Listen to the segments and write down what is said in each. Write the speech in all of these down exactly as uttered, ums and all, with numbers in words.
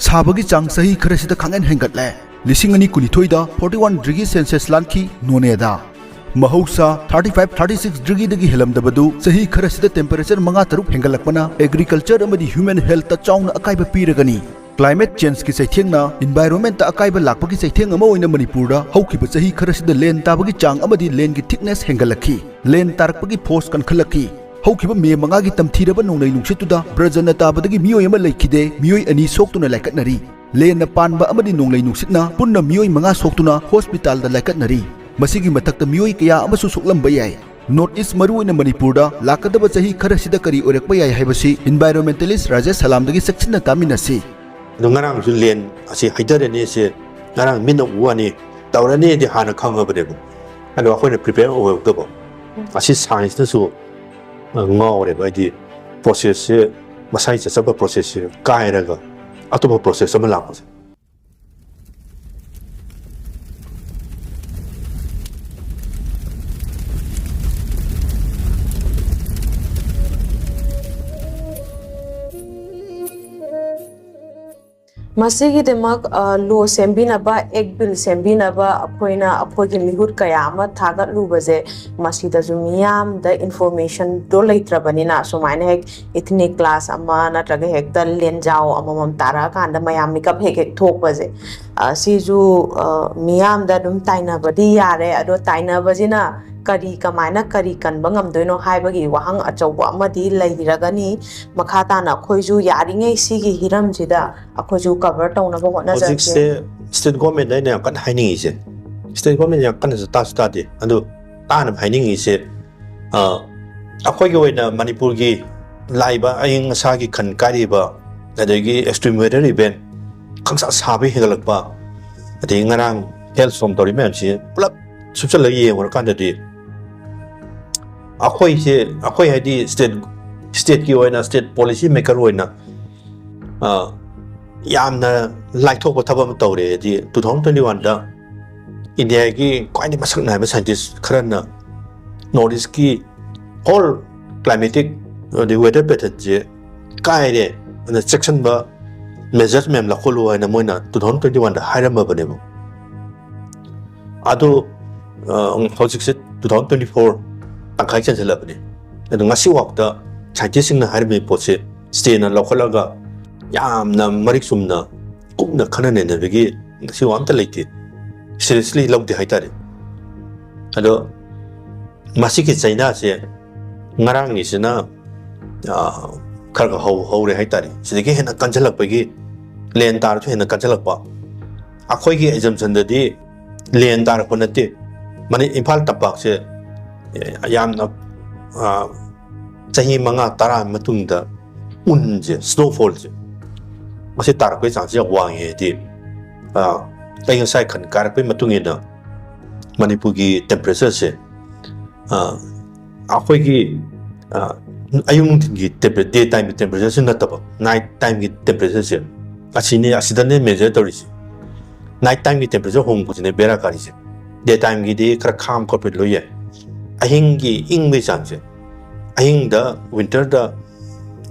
ꯁꯥꯕꯒꯤ ꯆꯥꯡ ꯆꯍꯤ ꯈꯔꯁꯤꯗ ꯈꯪꯍꯦꯟ ꯍꯦꯟꯒꯠꯂꯦ꯫ ꯂꯤꯁꯤꯡ ꯑꯅꯤ ꯀꯨꯟꯅꯤꯊꯣꯏꯗ forty one degree Celsius ꯂꯥꯟꯈꯤ ꯅꯣꯅꯦꯗ꯫ ꯃꯍꯧꯁꯥ thirty five, thirty six degreeꯗꯒꯤ ꯍꯦꯜꯂꯝꯗꯕꯗꯨ ꯆꯍꯤ ꯈꯔꯁꯤꯗ temperature ꯃꯉꯥ ꯇꯔꯨꯛ ꯍꯦꯟꯒꯠꯂꯛꯄꯅ agriculture ꯑꯃꯗꯤ human healthꯇ ꯆꯥꯎꯅ ꯑꯀꯥꯏꯕ ꯄꯤꯔꯒꯅꯤ꯫ Climate changeꯀꯤ ꯆꯩꯊꯦꯡꯅ environmentꯇ ꯑꯀꯥꯏꯕ ꯂꯥꯛꯄꯒꯤ ꯆꯩꯊꯦꯡ ꯑꯃ ꯑꯣꯏꯅ ꯃꯅꯤꯄꯨꯔꯗ ꯍꯧꯈꯤꯕ ꯆꯍꯤ ꯈꯔꯁꯤꯗ ꯂꯦꯟ ꯇꯥꯕꯒꯤ ꯆꯥꯡ ꯑꯃꯗꯤ ꯂꯦꯟꯒꯤ thickness ꯍꯦꯟꯒꯠꯂꯛꯈꯤ꯫ ꯂꯦꯟ ꯇꯥꯔꯛꯄꯒꯤ force ꯀꯟꯈꯠꯂꯛꯈꯤ꯫ ꯍꯧꯈꯤꯕ ꯃꯦ ꯃꯉꯥꯒꯤ ꯇꯝꯊꯤꯔꯕ ꯅꯣꯡꯂꯩ ꯅꯨꯡꯁꯤꯠꯇꯨꯗ ꯕ꯭ꯔꯖꯅ ꯇꯥꯕꯗꯒꯤ ꯃꯤꯑꯣꯏ ꯑꯃ ꯂꯩꯈꯤꯗꯦ, ꯃꯤꯑꯣꯏ ꯑꯅꯤ ꯁꯣꯛꯇꯨꯅ ꯂꯥꯏꯀꯠꯅꯔꯤ꯫ ꯂꯦꯟꯅ ꯄꯥꯟꯕ ꯑꯃꯗꯤ ꯅꯣꯡꯂꯩ ꯅꯨꯡꯁꯤꯠꯅ ꯄꯨꯟꯅ ꯃꯤꯑꯣꯏ ꯃꯉꯥ ꯁꯣꯛꯇꯨꯅ hospitalꯗ ꯂꯥꯏꯀꯠꯅꯔꯤ꯫ ꯃꯁꯤꯒꯤ ꯃꯊꯛꯇ ꯃꯤꯑꯣꯏ ꯀꯌꯥ ꯑꯃꯁꯨ ꯁꯣꯛꯂꯝꯕ ꯌꯥꯏ꯫ North East, ꯃꯔꯨꯑꯣꯏꯅ ꯃꯅꯤꯄꯨꯔꯗ ꯂꯥꯛꯀꯗꯕ ꯆꯍꯤ ꯈꯔꯁꯤꯗ ꯀꯔꯤ ꯑꯣꯏꯔꯛꯄ ꯌꯥꯏ ꯍꯥꯏꯕꯁꯤ environmentalist ꯔꯥꯖꯦꯁ ꯁꯂꯥꯝꯗꯒꯤ ꯆꯦꯛꯁꯤꯟꯅ ꯇꯥꯃꯤꯟꯅꯁꯤ꯫ ꯑꯗꯣ ꯉꯔꯥꯡꯁꯨ ꯂꯦꯟ ꯑꯁꯤ ꯍꯩꯊꯔꯅꯤ, ꯁꯤ ꯉꯔꯥꯡ ꯃꯤꯠꯅ ꯎ ꯋꯥꯅꯤ, ꯇꯧꯔꯅꯤꯗꯤ ꯍꯥꯟꯅ ꯈꯪꯉꯕꯅꯦꯕ꯫ ꯑꯗꯣ ꯑꯩꯈꯣꯏꯅ prepare ꯑꯣꯏꯍꯧꯗꯕ꯫ ꯑꯁꯤ scienceꯅꯁꯨ, ꯑ, ꯉꯥꯎꯔꯦꯕ꯫ ꯍꯥꯏꯗꯤ processꯁꯦ, ꯃꯁꯥꯒꯤ ꯆꯠꯆꯕ processꯁꯦ ꯀꯥꯏꯔꯒ ꯑꯇꯣꯞꯄ process ꯑꯃ ꯂꯥꯛꯄꯁꯦ꯫ ꯃꯁꯤꯒꯤꯗꯃꯛ, ꯑ, law ꯁꯦꯝꯕꯤꯅꯕ, act bill ꯁꯦꯝꯕꯤꯅꯕ ꯑꯩꯈꯣꯏꯅ ꯑꯩꯈꯣꯏꯒꯤ ꯃꯤꯍꯨꯠ ꯀꯌꯥ ꯑꯃ ꯊꯥꯒꯠꯂꯨꯕꯁꯦ, ꯃꯁꯤꯗꯁꯨ ꯃꯤꯌꯥꯝꯗ informationꯗꯣ ꯂꯩꯇ꯭ꯔꯕꯅꯤꯅ, ꯁꯨꯃꯥꯏꯅ ꯍꯦꯛ ethnic clash ꯑꯃ ꯅꯠꯇ꯭ꯔꯒ ꯍꯦꯛꯇ ꯂꯦꯟꯖꯥꯎ ꯑꯃꯃꯝ ꯇꯥꯔꯛꯑꯀꯥꯟꯗ ꯃꯌꯥꯝ ꯃꯤꯀꯞ ꯍꯦꯛ ꯍꯦꯛ ꯊꯣꯛꯄꯁꯦ, ꯑ, ꯁꯤꯁꯨ, ꯑ, ꯃꯤꯌꯥꯝꯗ ꯑꯗꯨꯝ ꯇꯥꯏꯅꯕꯗꯤ ꯌꯥꯔꯦ꯫ ꯑꯗꯣ ꯇꯥꯏꯅꯕꯁꯤꯅ ꯀꯔꯤ, ꯀꯃꯥꯏꯅ ꯀꯔꯤ ꯀꯟꯕ ꯉꯝꯗꯣꯏꯅꯣ ꯍꯥꯏꯕꯒꯤ ꯋꯥꯍꯪ ꯑꯆꯧꯕ ꯑꯃꯗꯤ ꯂꯩꯔꯒꯅꯤ꯫ ꯃꯈꯥ ꯇꯥꯅ ꯑꯩꯈꯣꯏꯁꯨ ꯌꯥꯔꯤꯉꯩ ꯁꯤꯒꯤ ꯍꯤꯔꯝꯁꯤꯗ ꯑꯩꯈꯣꯏꯁꯨ cover ꯇꯧꯅꯕ ꯍꯣꯠꯅꯖꯔꯛꯀꯦ꯫ ꯍꯧꯖꯤꯛꯁꯦ state governmentꯅ ꯑꯩꯅ ꯌꯥꯝ ꯀꯟꯅ ꯍꯥꯏꯅꯤꯡꯉꯤꯁꯦ, state government ꯌꯥꯝ ꯀꯟꯅꯁꯨ ꯇꯥꯁꯨ ꯇꯥꯗꯦ꯫ ꯑꯗꯨ ꯇꯥꯅꯕ ꯍꯥꯏꯅꯤꯡꯉꯤꯁꯦ, ꯑ, ꯑꯩꯈꯣꯏꯒꯤ ꯑꯣꯏꯅ ꯃꯅꯤꯄꯨꯔꯒꯤ ꯂꯥꯛꯏꯕ ꯑꯏꯪ ꯑꯁꯥꯒꯤ ꯈꯟ ꯀꯥꯏꯔꯤꯕ, ꯑꯗꯒꯤ extreme weather event, ꯈꯪꯁꯥ ꯁꯥꯕ ꯍꯦꯟꯒꯠꯂꯛꯄ, ꯑꯗꯒꯤ ꯉꯔꯥꯡ hailstorm ꯇꯧꯔꯤ ꯃꯌꯥꯝꯁꯤ ꯄꯨꯂꯞ ꯁꯨꯞꯆꯜꯂꯒ ꯌꯦꯡꯉꯨꯔꯀꯥꯟꯗꯗꯤ, ꯑꯩꯈꯣꯏꯁꯦ, ꯑꯩꯈꯣꯏ ꯍꯥꯏꯗꯤ state, stateꯀꯤ ꯑꯣꯏꯅ, state policy maker ꯑꯣꯏꯅ, ꯑ, ꯌꯥꯝꯅ ꯂꯥꯏꯊꯣꯛꯄ ꯊꯕꯛ ꯑꯃ ꯇꯧꯔꯦ꯫ ꯍꯥꯏꯗꯤ two thousand twenty oneꯗ Indiaꯒꯤ ꯈ꯭ꯋꯥꯏꯗꯒꯤ ꯃꯁꯛ ꯅꯥꯏꯕ scientist ꯈꯔꯅ North Eastꯀꯤ whole climatic ꯑꯗꯩ weather patternꯁꯦ ꯀꯥꯏꯔꯦ, ꯑꯗꯨꯅ ꯆꯦꯛꯁꯤꯟꯕ ꯃꯦꯖꯔꯁ ꯃꯌꯥꯝ ꯂꯧꯈꯠꯂꯨ ꯍꯥꯏꯅ ꯃꯣꯏꯅ ꯇꯨ ꯊꯥꯎꯖꯟ ꯇ꯭ꯋꯦꯟꯇꯤ ꯋꯥꯟꯗ ꯍꯥꯏꯔꯝꯃꯕꯅꯦꯕ꯫ ꯑꯗꯣ ꯍꯧꯖꯤꯛꯁꯦ ꯇꯨ ꯊꯥꯎꯖꯟ ꯇ꯭ꯋꯦꯟꯇꯤ ꯐꯣꯔ ꯇꯪꯈꯥꯏ ꯆꯟꯁꯤꯜꯂꯛꯑꯕꯅꯦ꯫ ꯑꯗꯣ ꯉꯁꯤꯐꯥꯎꯗ ꯁꯥꯏꯟꯇꯤꯁꯁꯤꯡꯅ ꯍꯥꯏꯔꯝꯃꯤꯕ ꯄꯣꯠꯁꯦ ꯁ꯭ꯇꯦꯅ ꯂꯧꯈꯠꯂꯒ ꯌꯥꯝꯅ ꯃꯔꯤꯛ ꯆꯨꯝꯅ ꯀꯨꯞꯅ ꯈꯟꯅ ꯅꯩꯅꯕꯒꯤ ꯉꯁꯤꯐꯥꯎ ꯑꯝꯇ ꯂꯩꯇꯦ꯫ ꯁꯤꯔꯤꯌꯁꯂꯤ ꯂꯧꯗꯦ ꯍꯥꯏꯇꯥꯔꯦ꯫ ꯑꯗꯣ ꯃꯁꯤꯒꯤ ꯆꯩꯅꯥꯁꯦ ꯉꯔꯥꯡꯒꯤꯁꯤꯅ ꯈꯔ ꯈꯔ ꯍꯧ ꯍꯧꯔꯦ ꯍꯥꯏꯇꯥꯔꯦ꯫ ꯁꯤꯗꯒꯤ ꯍꯦꯟꯅ ꯀꯟꯁꯤꯜꯂꯛꯄꯒꯤ, ꯂꯦꯟ ꯇꯥꯔꯁꯨ ꯍꯦꯟꯅ ꯀꯟꯁꯤꯜꯂꯛꯄ꯫ ꯑꯩꯈꯣꯏꯒꯤ ꯑꯦꯖꯝꯁꯟꯗꯗꯤ ꯂꯦꯟ ꯇꯥꯔꯛꯄ ꯅꯠꯇꯦ꯫ ꯃꯅꯤ ꯏꯝꯐꯥꯜ ꯇꯝꯄꯥꯛꯁꯦ ꯌꯥꯝꯅ ꯆꯍꯤ ꯃꯉꯥ ꯇꯔꯥ ꯃꯇꯨꯡꯗ ꯎꯟꯁꯦ, ꯁ꯭ꯅꯣꯐꯣꯜꯁꯦ, ꯃꯁꯤ ꯇꯥꯔꯛꯄꯒꯤ ꯆꯥꯡꯁꯦ ꯌꯥꯝ ꯋꯥꯡꯉꯦ꯫ ꯍꯥꯏꯗꯤ ꯑꯩ ꯉꯁꯥꯏ ꯈꯟ ꯀꯥꯏꯔꯛꯄꯒꯤ ꯃꯇꯨꯡ ꯏꯟꯅ ꯃꯅꯤꯄꯨꯔꯒꯤ ꯇꯦꯝꯄꯔꯦꯆꯔꯁꯦ ꯑꯩꯈꯣꯏꯒꯤ ꯑꯌꯨꯛ ꯅꯨꯡꯊꯤꯜꯒꯤ ꯗꯦ ꯇꯥꯏꯝꯒꯤ ꯇꯦꯝꯄꯔꯦꯆꯔꯁꯤ ꯅꯠꯇꯕ, ꯅꯥꯏꯠ ꯇꯥꯏꯝꯒꯤ ꯇꯦꯝꯄꯔꯦꯆꯔꯁꯦ ꯑꯁꯤꯅꯦ, ꯑꯁꯤꯗꯅꯦ ꯃꯦꯖꯔ ꯇꯧꯔꯤꯁꯦ꯫ ꯅꯥꯏꯠ ꯇꯥꯏꯝꯒꯤ ꯇꯦꯝꯄꯔꯦꯆꯔ ꯍꯣꯡꯕꯁꯤꯅꯦ ꯕꯦꯔꯥ ꯀꯥꯔꯤꯁꯦ꯫ ꯗꯦ ꯇꯥꯏꯝꯒꯤꯗꯤ ꯈꯔ ꯈꯥꯝ ꯈꯣꯠꯄ ꯂꯣꯏ ꯌꯥꯏ꯫ ꯑꯍꯤꯡꯒꯤ ꯏꯪꯕꯒꯤ ꯆꯥꯡꯁꯦ, ꯑꯍꯤꯡꯗ ꯋꯤꯟꯇꯔꯗ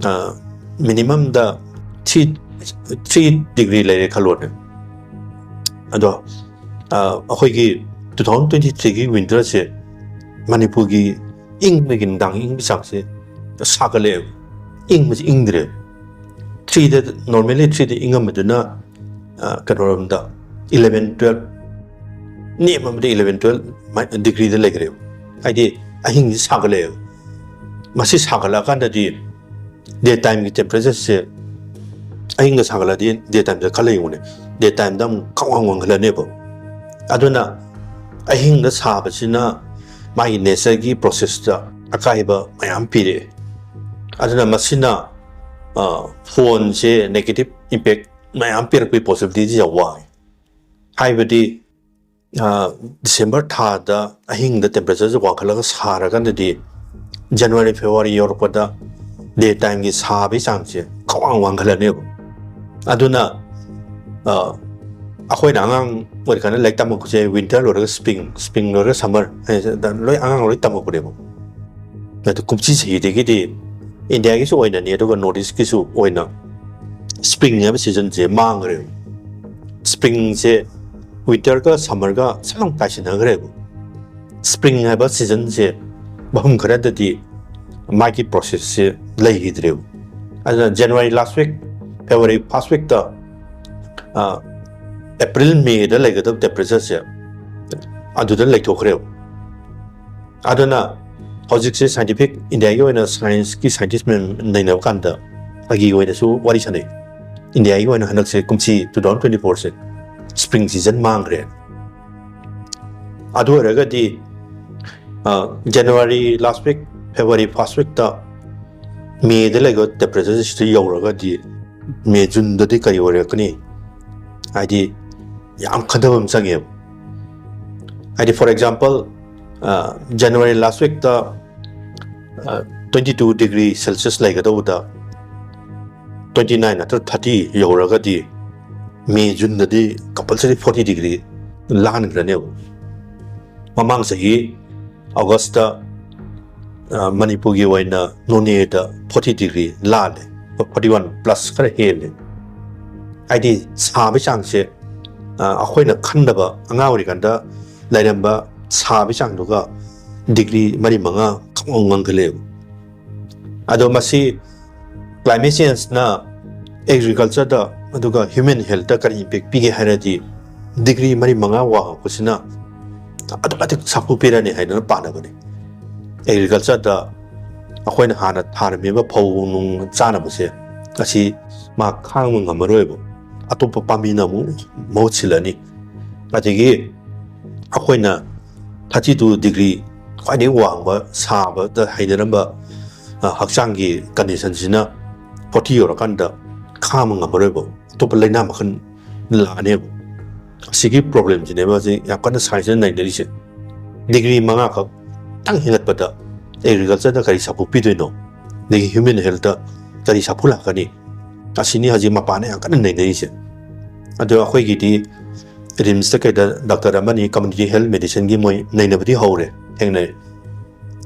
ꯃꯤꯅꯤꯃꯝꯗ ꯊ꯭ꯔꯤ ꯊ꯭ꯔꯤ ꯗꯤꯒ꯭ꯔꯤ ꯂꯩꯔꯦ ꯈꯜꯂꯣꯅꯦ꯫ ꯑꯗꯣ ꯑꯩꯈꯣꯏꯒꯤ ꯇꯨ ꯊꯥꯎꯖꯟ ꯇ꯭ꯋꯦꯟꯇꯤ ꯊ꯭ꯔꯤꯒꯤ ꯋꯤꯟꯇꯔꯁꯦ ꯃꯅꯤꯄꯨꯔꯒꯤ ꯏꯪꯕꯒꯤ, ꯅꯨꯡꯗꯥꯡ ꯏꯪꯕꯒꯤ ꯆꯥꯡꯁꯦ ꯁꯥꯒꯠꯂꯛꯑꯦꯕ꯫ ꯏꯪꯕꯁꯦ ꯏꯪꯗ꯭ꯔꯦꯕ꯫ ꯊ꯭ꯔꯤꯗ, ꯅꯣꯔꯃꯦꯜꯂꯤ ꯊ꯭ꯔꯤꯗ ꯏꯪꯉꯝꯕꯗꯨꯅ ꯀꯩꯅꯣꯔꯣꯝꯗ ꯏꯂꯚꯦꯟ ꯇꯨꯋꯦꯜꯞ, ꯅꯦꯝꯃꯕꯗ ꯏꯂꯚꯦꯟ ꯇꯨꯋꯦꯜꯞ ꯗꯤꯒ꯭ꯔꯤꯗ ꯂꯩꯈ꯭ꯔꯦꯕ꯫ ꯍꯥꯏꯗꯤ ꯑꯍꯤꯡꯁꯦ ꯁꯥꯒꯠꯂꯛꯑꯦꯕ꯫ ꯃꯁꯤ ꯁꯥꯒꯠꯂꯛꯑꯀꯥꯟꯗꯗꯤ ꯗꯦ ꯇꯥꯏꯝꯒꯤ ꯇꯦꯝꯄꯔꯦꯆꯔꯁꯦ, ꯑꯍꯤꯡꯗ ꯁꯥꯒꯠꯂꯗꯤ ꯗꯦ ꯇꯥꯏꯝꯗ ꯈꯜꯂ ꯌꯦꯡꯉꯨꯅꯦ, ꯗꯦ ꯇꯥꯏꯝꯗ ꯑꯃꯨꯛ ꯈꯪꯋꯥꯡ ꯋꯥꯡꯈꯠꯂꯅꯦꯕ꯫ ꯑꯗꯨꯅ ꯑꯍꯤꯡꯗ ꯁꯥꯕꯁꯤꯅ ꯃꯥꯒꯤ ꯅꯦꯆꯔꯒꯤ ꯄ꯭ꯔꯣꯁꯦꯁꯇ ꯑꯀꯥꯏꯕ ꯃꯌꯥꯝ ꯄꯤꯔꯛꯑꯦ꯫ ꯑꯗꯨꯅ ꯃꯁꯤꯅ ꯐꯣꯟꯁꯦ ꯅꯦꯒꯦꯇꯤꯞ ꯏꯝꯄꯦꯛ ꯃꯌꯥꯝ ꯄꯤꯔꯛꯄꯒꯤ ꯄꯣꯁꯤꯕꯤꯂꯤꯇꯤꯁꯦ ꯌꯥꯝ ꯋꯥꯡꯉꯤ꯫ ꯍꯥꯏꯕꯗꯤ ꯗꯤꯁꯦꯝꯕꯔ ꯊꯥꯗ ꯑꯍꯤꯡꯗ ꯇꯦꯝꯄꯔꯦꯆꯔꯁꯦ ꯋꯥꯡꯈꯠꯂꯒ ꯁꯥꯔꯀꯥꯟꯗꯗꯤ ꯖꯅꯋꯥꯔꯤ, ꯐꯦꯕ꯭ꯔꯨꯋꯥꯔꯤ ꯌꯧꯔꯛꯄꯗ ꯗꯦ ꯇꯥꯏꯝꯒꯤ ꯁꯥꯕꯒꯤ ꯆꯥꯡꯁꯦ ꯈ꯭ꯋꯥꯡ ꯋꯥꯡꯈꯠꯂꯅꯦꯕ꯫ ꯑꯗꯨꯅ ꯑꯩꯈꯣꯏꯅ ꯑꯉꯥꯡ ꯑꯣꯏꯔꯤꯀꯥꯟꯗ ꯂꯥꯏꯔꯤꯛ ꯇꯝꯃꯛꯄꯁꯦ ꯋꯤꯟꯇꯔ ꯂꯣꯏꯔꯒ ꯁ꯭ꯄ꯭ꯔꯤꯡ, ꯁ꯭ꯄ꯭ꯔꯤꯡ ꯂꯣꯏꯔꯒ ꯁꯝꯃꯔ, ꯂꯣꯏ ꯑꯉꯥꯡ ꯂꯣꯏ ꯇꯝꯃꯛꯄꯅꯦꯕ꯫ ꯑꯗꯨ ꯀꯨꯝꯁꯤ ꯆꯍꯤꯗꯒꯤꯗꯤ ꯏꯟꯗꯤꯌꯥꯒꯤꯁꯨ ꯑꯣꯏꯅꯅꯤ, ꯑꯗꯨꯒ ꯅꯣꯔꯠ ꯏꯁꯀꯤꯁꯨ ꯑꯣꯏꯅ ꯁ꯭ꯄ꯭ꯔꯤꯡ ꯍꯥꯏꯕ ꯁꯤꯖꯟꯁꯦ ꯃꯥꯡꯈ꯭ꯔꯦꯕ꯫ ꯁ꯭ꯄ꯭ꯔꯤꯡꯁꯦ ꯋꯤꯟꯇꯔꯒ ꯁꯝꯃꯔꯒ ꯁꯨꯝ ꯇꯥꯏꯁꯤꯟꯅꯈ꯭ꯔꯦꯕ꯫ ꯁ꯭ꯄ꯭ꯔꯤꯡ ꯍꯥꯏꯕ ꯁꯤꯖꯟꯁꯦ ꯃꯐꯝ ꯈꯔꯗꯗꯤ ꯃꯥꯒꯤ ꯄ꯭ꯔꯣꯁꯦꯁꯁꯦ ꯂꯩꯈꯤꯗ꯭ꯔꯦꯕ꯫ ꯑꯗꯨꯅ January last week, February first ꯋꯤꯛꯇ, ꯑꯦꯄ꯭ꯔꯤꯜ ꯃꯦꯗ ꯂꯩꯒꯗꯕ ꯇꯦꯝꯄꯔꯦꯆꯔꯁꯦ ꯑꯗꯨꯗ ꯂꯩꯊꯣꯛꯈ꯭ꯔꯦꯕ꯫ ꯑꯗꯨꯅ ꯍꯧꯖꯤꯛꯁꯦ ꯁꯥꯏꯟꯇꯤꯐꯤꯛ, ꯏꯟꯗꯤꯌꯥꯒꯤ ꯑꯣꯏꯅ ꯁꯥꯏꯟꯁꯀꯤ ꯁꯥꯏꯟꯇꯤꯁ ꯃꯌꯥꯝ ꯅꯩꯅꯕ ꯀꯥꯟꯗ ꯑꯩꯒꯤ ꯑꯣꯏꯅꯁꯨ ꯋꯥꯔꯤ ꯁꯥꯟꯅꯩ꯫ ꯏꯟꯗꯤꯌꯥꯒꯤ ꯑꯣꯏꯅ ꯍꯟꯗꯛꯁꯦ, ꯀꯨꯝꯁꯤ ꯇꯨ ꯊꯥꯎꯖꯟ ꯇ꯭ꯋꯦꯟꯇꯤ ꯐꯣꯔꯁꯦ ꯁ꯭ꯄ꯭ꯔꯤꯡ ꯁꯤꯖꯟ ꯃꯥꯡꯈ꯭ꯔꯦ꯫ ꯑꯗꯨ ꯑꯣꯏꯔꯒꯗꯤ, ꯑ, January last week, February first ꯋꯤꯛꯇ ꯃꯦꯗ ꯂꯩꯕ ꯇꯦꯝꯄꯔꯦꯆꯔꯁꯤꯗ ꯌꯧꯔꯒꯗꯤ ꯃꯦ, ꯖꯨꯟꯗꯗꯤ ꯀꯔꯤ ꯑꯣꯏꯔꯛꯀꯅꯤ? ꯍꯥꯏꯗꯤ ꯌꯥꯝ ꯈꯟꯊꯕ ꯑꯃ ꯆꯪꯉꯦꯕ꯫ ꯍꯥꯏꯗꯤ, for example, ꯖꯅꯋꯥꯔꯤ ꯂꯥꯁ ꯋꯤꯛꯇ ꯇ꯭ꯋꯦꯟꯇꯤ ꯇꯨ ꯗꯤꯒ꯭ꯔꯤ ꯁꯦꯜꯁꯤꯌꯁ ꯂꯩꯒꯗꯧꯕꯗ, ꯇ꯭ꯋꯦꯟꯇꯤ ꯅꯥꯏꯟ ꯅꯠꯇ꯭ꯔ ꯊꯥꯔꯇꯤ ꯌꯧꯔꯒꯗꯤ ꯃꯦ, ꯖꯨꯟꯗꯗꯤ ꯀꯝꯄꯜꯁꯔꯤ ꯐꯣꯔꯇꯤ ꯗꯤꯒ꯭ꯔꯤ ꯂꯥꯟꯈ꯭ꯔꯅꯦꯕ꯫ ꯃꯃꯥꯡ ꯆꯍꯤ ꯑꯣꯒꯁꯇ, ꯑ, ꯃꯅꯤꯄꯨꯔꯒꯤ ꯑꯣꯏꯅ ꯅꯣꯅꯦꯗ ꯐꯣꯔꯇꯤ ꯗꯤꯒ꯭ꯔꯤ ꯂꯥꯜꯂꯦ, ꯐꯣꯔꯇꯤ ꯋꯥꯟ ꯄ꯭ꯂꯁ ꯈꯔ ꯍꯦꯜꯂꯦ꯫ ꯍꯥꯏꯗꯤ ꯁꯥꯕꯒꯤ ꯆꯥꯡꯁꯦ, ꯑ, ꯑꯩꯈꯣꯏꯅ ꯈꯟꯗꯕ, ꯑꯉꯥꯡ ꯑꯣꯏꯔꯤꯀꯥꯟꯗ ꯂꯩꯔꯝꯕ ꯁꯥꯕꯒꯤ ꯆꯥꯡꯗꯨꯒ ꯗꯤꯒ꯭ꯔꯤ ꯃꯔꯤ ꯃꯉꯥ ꯈꯪꯉꯧ ꯉꯝꯈꯠꯂꯛꯑꯦꯕ꯫ ꯑꯗꯣ ꯃꯁꯤ ꯀ꯭ꯂꯥꯏꯃꯦꯠ ꯆꯦꯟꯖꯅ ꯑꯦꯒ꯭ꯔꯤꯀꯜꯆꯔꯗ ꯑꯗꯨꯒ ꯍ꯭ꯌꯨꯃꯦꯟ ꯍꯦꯜꯠꯇ ꯀꯔꯤ ꯏꯝꯄꯦꯛ ꯄꯤꯒꯦ ꯍꯥꯏꯔꯗꯤ, ꯗꯤꯒ꯭ꯔꯤ ꯃꯔꯤ ꯃꯉꯥ ꯋꯥꯡꯉꯛꯄꯁꯤꯅ ꯑꯗꯨꯛꯀꯤ ꯃꯇꯤꯛ ꯁꯥꯐꯨ ꯄꯤꯔꯅꯤ ꯍꯥꯏꯗꯅ ꯄꯥꯅꯕꯅꯤ꯫ ꯑꯦꯒ꯭ꯔꯤꯀꯜꯆꯔꯗ ꯑꯩꯈꯣꯏꯅ ꯍꯥꯟꯅ ꯊꯥꯔꯝꯃꯤꯕ ꯐꯧ ꯅꯨꯡ ꯆꯥꯅꯕꯁꯦ, ꯑꯁꯤ ꯃꯥ ꯈꯥꯡꯕ ꯉꯝꯃꯔꯣꯏꯕ꯫ ꯑꯇꯣꯞꯄ ꯄꯥꯝꯕꯤꯅ ꯑꯃꯨꯛ ꯃꯍꯨꯠ ꯁꯤꯜꯂꯅꯤ꯫ ꯑꯗꯒꯤ ꯑꯩꯈꯣꯏꯅ ꯊꯥꯔꯇꯤ ꯇꯨ ꯗꯤꯒ꯭ꯔꯤ, ꯈ꯭ꯋꯥꯏꯗꯒꯤ ꯋꯥꯡꯕ ꯁꯥꯕꯗ ꯍꯩꯅꯔꯝꯕ, ꯑ, ꯍꯛꯆꯥꯡꯒꯤ ꯀꯟꯗꯤꯁꯟꯁꯤꯅ ꯐꯣꯔꯇꯤ ꯌꯧꯔꯀꯥꯟꯗ ꯈꯥꯡꯕ ꯉꯝꯃꯔꯣꯏꯕ, ꯑꯇꯣꯞꯄ ꯂꯥꯏꯅꯥ ꯃꯈꯜ ꯂꯥꯛꯑꯅꯦꯕ꯫ ꯑꯁꯤꯒꯤ ꯄ꯭ꯔꯣꯕ꯭ꯂꯦꯝꯁꯤꯅꯦꯕ ꯍꯧꯖꯤꯛ ꯌꯥꯝ ꯀꯟꯅ ꯁꯥꯏꯟꯁꯅ ꯅꯩꯅꯔꯤꯁꯦ꯫ ꯗꯤꯒ꯭ꯔꯤ ꯃꯉꯥ ꯈꯛ ꯈꯤꯇꯪ ꯍꯦꯟꯒꯠꯄꯗ ꯑꯦꯒ꯭ꯔꯤꯀꯜꯆꯔꯗ ꯀꯔꯤ ꯁꯥꯐꯨ ꯄꯤꯗꯣꯏꯅꯣ? ꯑꯗꯒꯤ ꯍ꯭ꯌꯨꯃꯦꯟ ꯍꯦꯜꯠꯇ ꯀꯔꯤ ꯁꯥꯐꯨ ꯂꯥꯛꯀꯅꯤ? ꯑꯁꯤꯅꯤ ꯍꯧꯖꯤꯛ ꯃꯄꯥꯟꯅ ꯌꯥꯝ ꯀꯟꯅ ꯅꯩꯅꯔꯤꯁꯦ꯫ ꯑꯗꯣ ꯑꯩꯈꯣꯏꯒꯤꯗꯤ ꯔꯤꯝꯁꯇ ꯀꯩꯗ ꯗꯥꯛꯇꯔ ꯑꯃꯅꯤ ꯀꯝꯃ꯭ꯌꯨꯅꯤꯇꯤ ꯍꯦꯜꯠ ꯃꯦꯗꯤꯁꯤꯟꯒꯤ ꯃꯣꯏ ꯅꯩꯅꯕꯗꯤ ꯍꯧꯔꯦ, ꯊꯦꯡꯅꯔꯦ꯫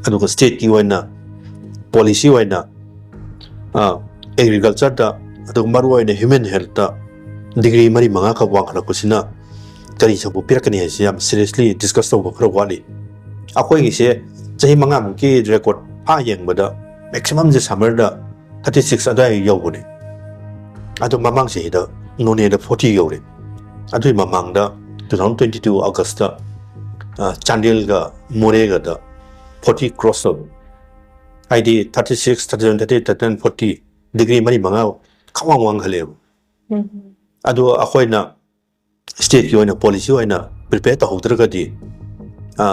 ꯑꯗꯨꯒ ꯁ꯭ꯇꯦꯠꯀꯤ ꯑꯣꯏꯅ ꯄꯣꯂꯤꯁꯤ ꯑꯣꯏꯅ, ꯑ, ꯑꯦꯒ꯭ꯔꯤꯀꯜꯆꯔꯗ ꯑꯗꯨꯒ ꯃꯔꯨꯑꯣꯏꯅ human healthꯇ degree ꯃꯔꯤ ꯃꯉꯥꯈꯛ ꯋꯥꯡꯈꯠꯂꯛꯄꯁꯤꯅ ꯀꯔꯤ ꯁꯛꯄꯨ ꯄꯤꯔꯛꯀꯅꯤ ꯍꯥꯏꯁꯤ ꯌꯥꯝ seriously discuss ꯇꯧꯕ ꯈꯔ ꯋꯥꯠꯂꯤ꯫ ꯑꯩꯈꯣꯏꯒꯤꯁꯦ ꯆꯍꯤ ꯃꯉꯥꯃꯨꯛꯀꯤ record ꯐꯥ ꯌꯦꯡꯕꯗ maximumꯁꯦ summerꯗ thirty six ꯑꯗꯨꯋꯥꯏ ꯌꯧꯕꯅꯦ꯫ ꯑꯗꯣ ꯃꯃꯥꯡ ꯆꯍꯤꯗ ꯅꯣꯅꯦꯗ forty ꯌꯧꯔꯦ꯫ ꯑꯗꯨꯒꯤ ꯃꯃꯥꯡꯗ two thousand twenty two Augustꯇ, ꯑ, ꯆꯥꯟꯗꯦꯜꯒ ꯃꯣꯔꯦꯒꯗ forty cross ꯇꯧꯋꯦ꯫ ꯍꯥꯏꯗꯤ thirty six, thirty seven, thirty eight, thirty nine, forty, degree ꯃꯔꯤ ꯃꯉꯥ ꯈꯪꯋꯥꯡ ꯋꯥꯡꯈꯠꯂꯛꯑꯦꯕ꯫ ꯑꯗꯣ ꯑꯩꯈꯣꯏꯅ stateꯀꯤ ꯑꯣꯏꯅ policy ꯑꯣꯏꯅ prepare ꯇꯧꯍꯧꯗ꯭ꯔꯒꯗꯤ, ꯑ,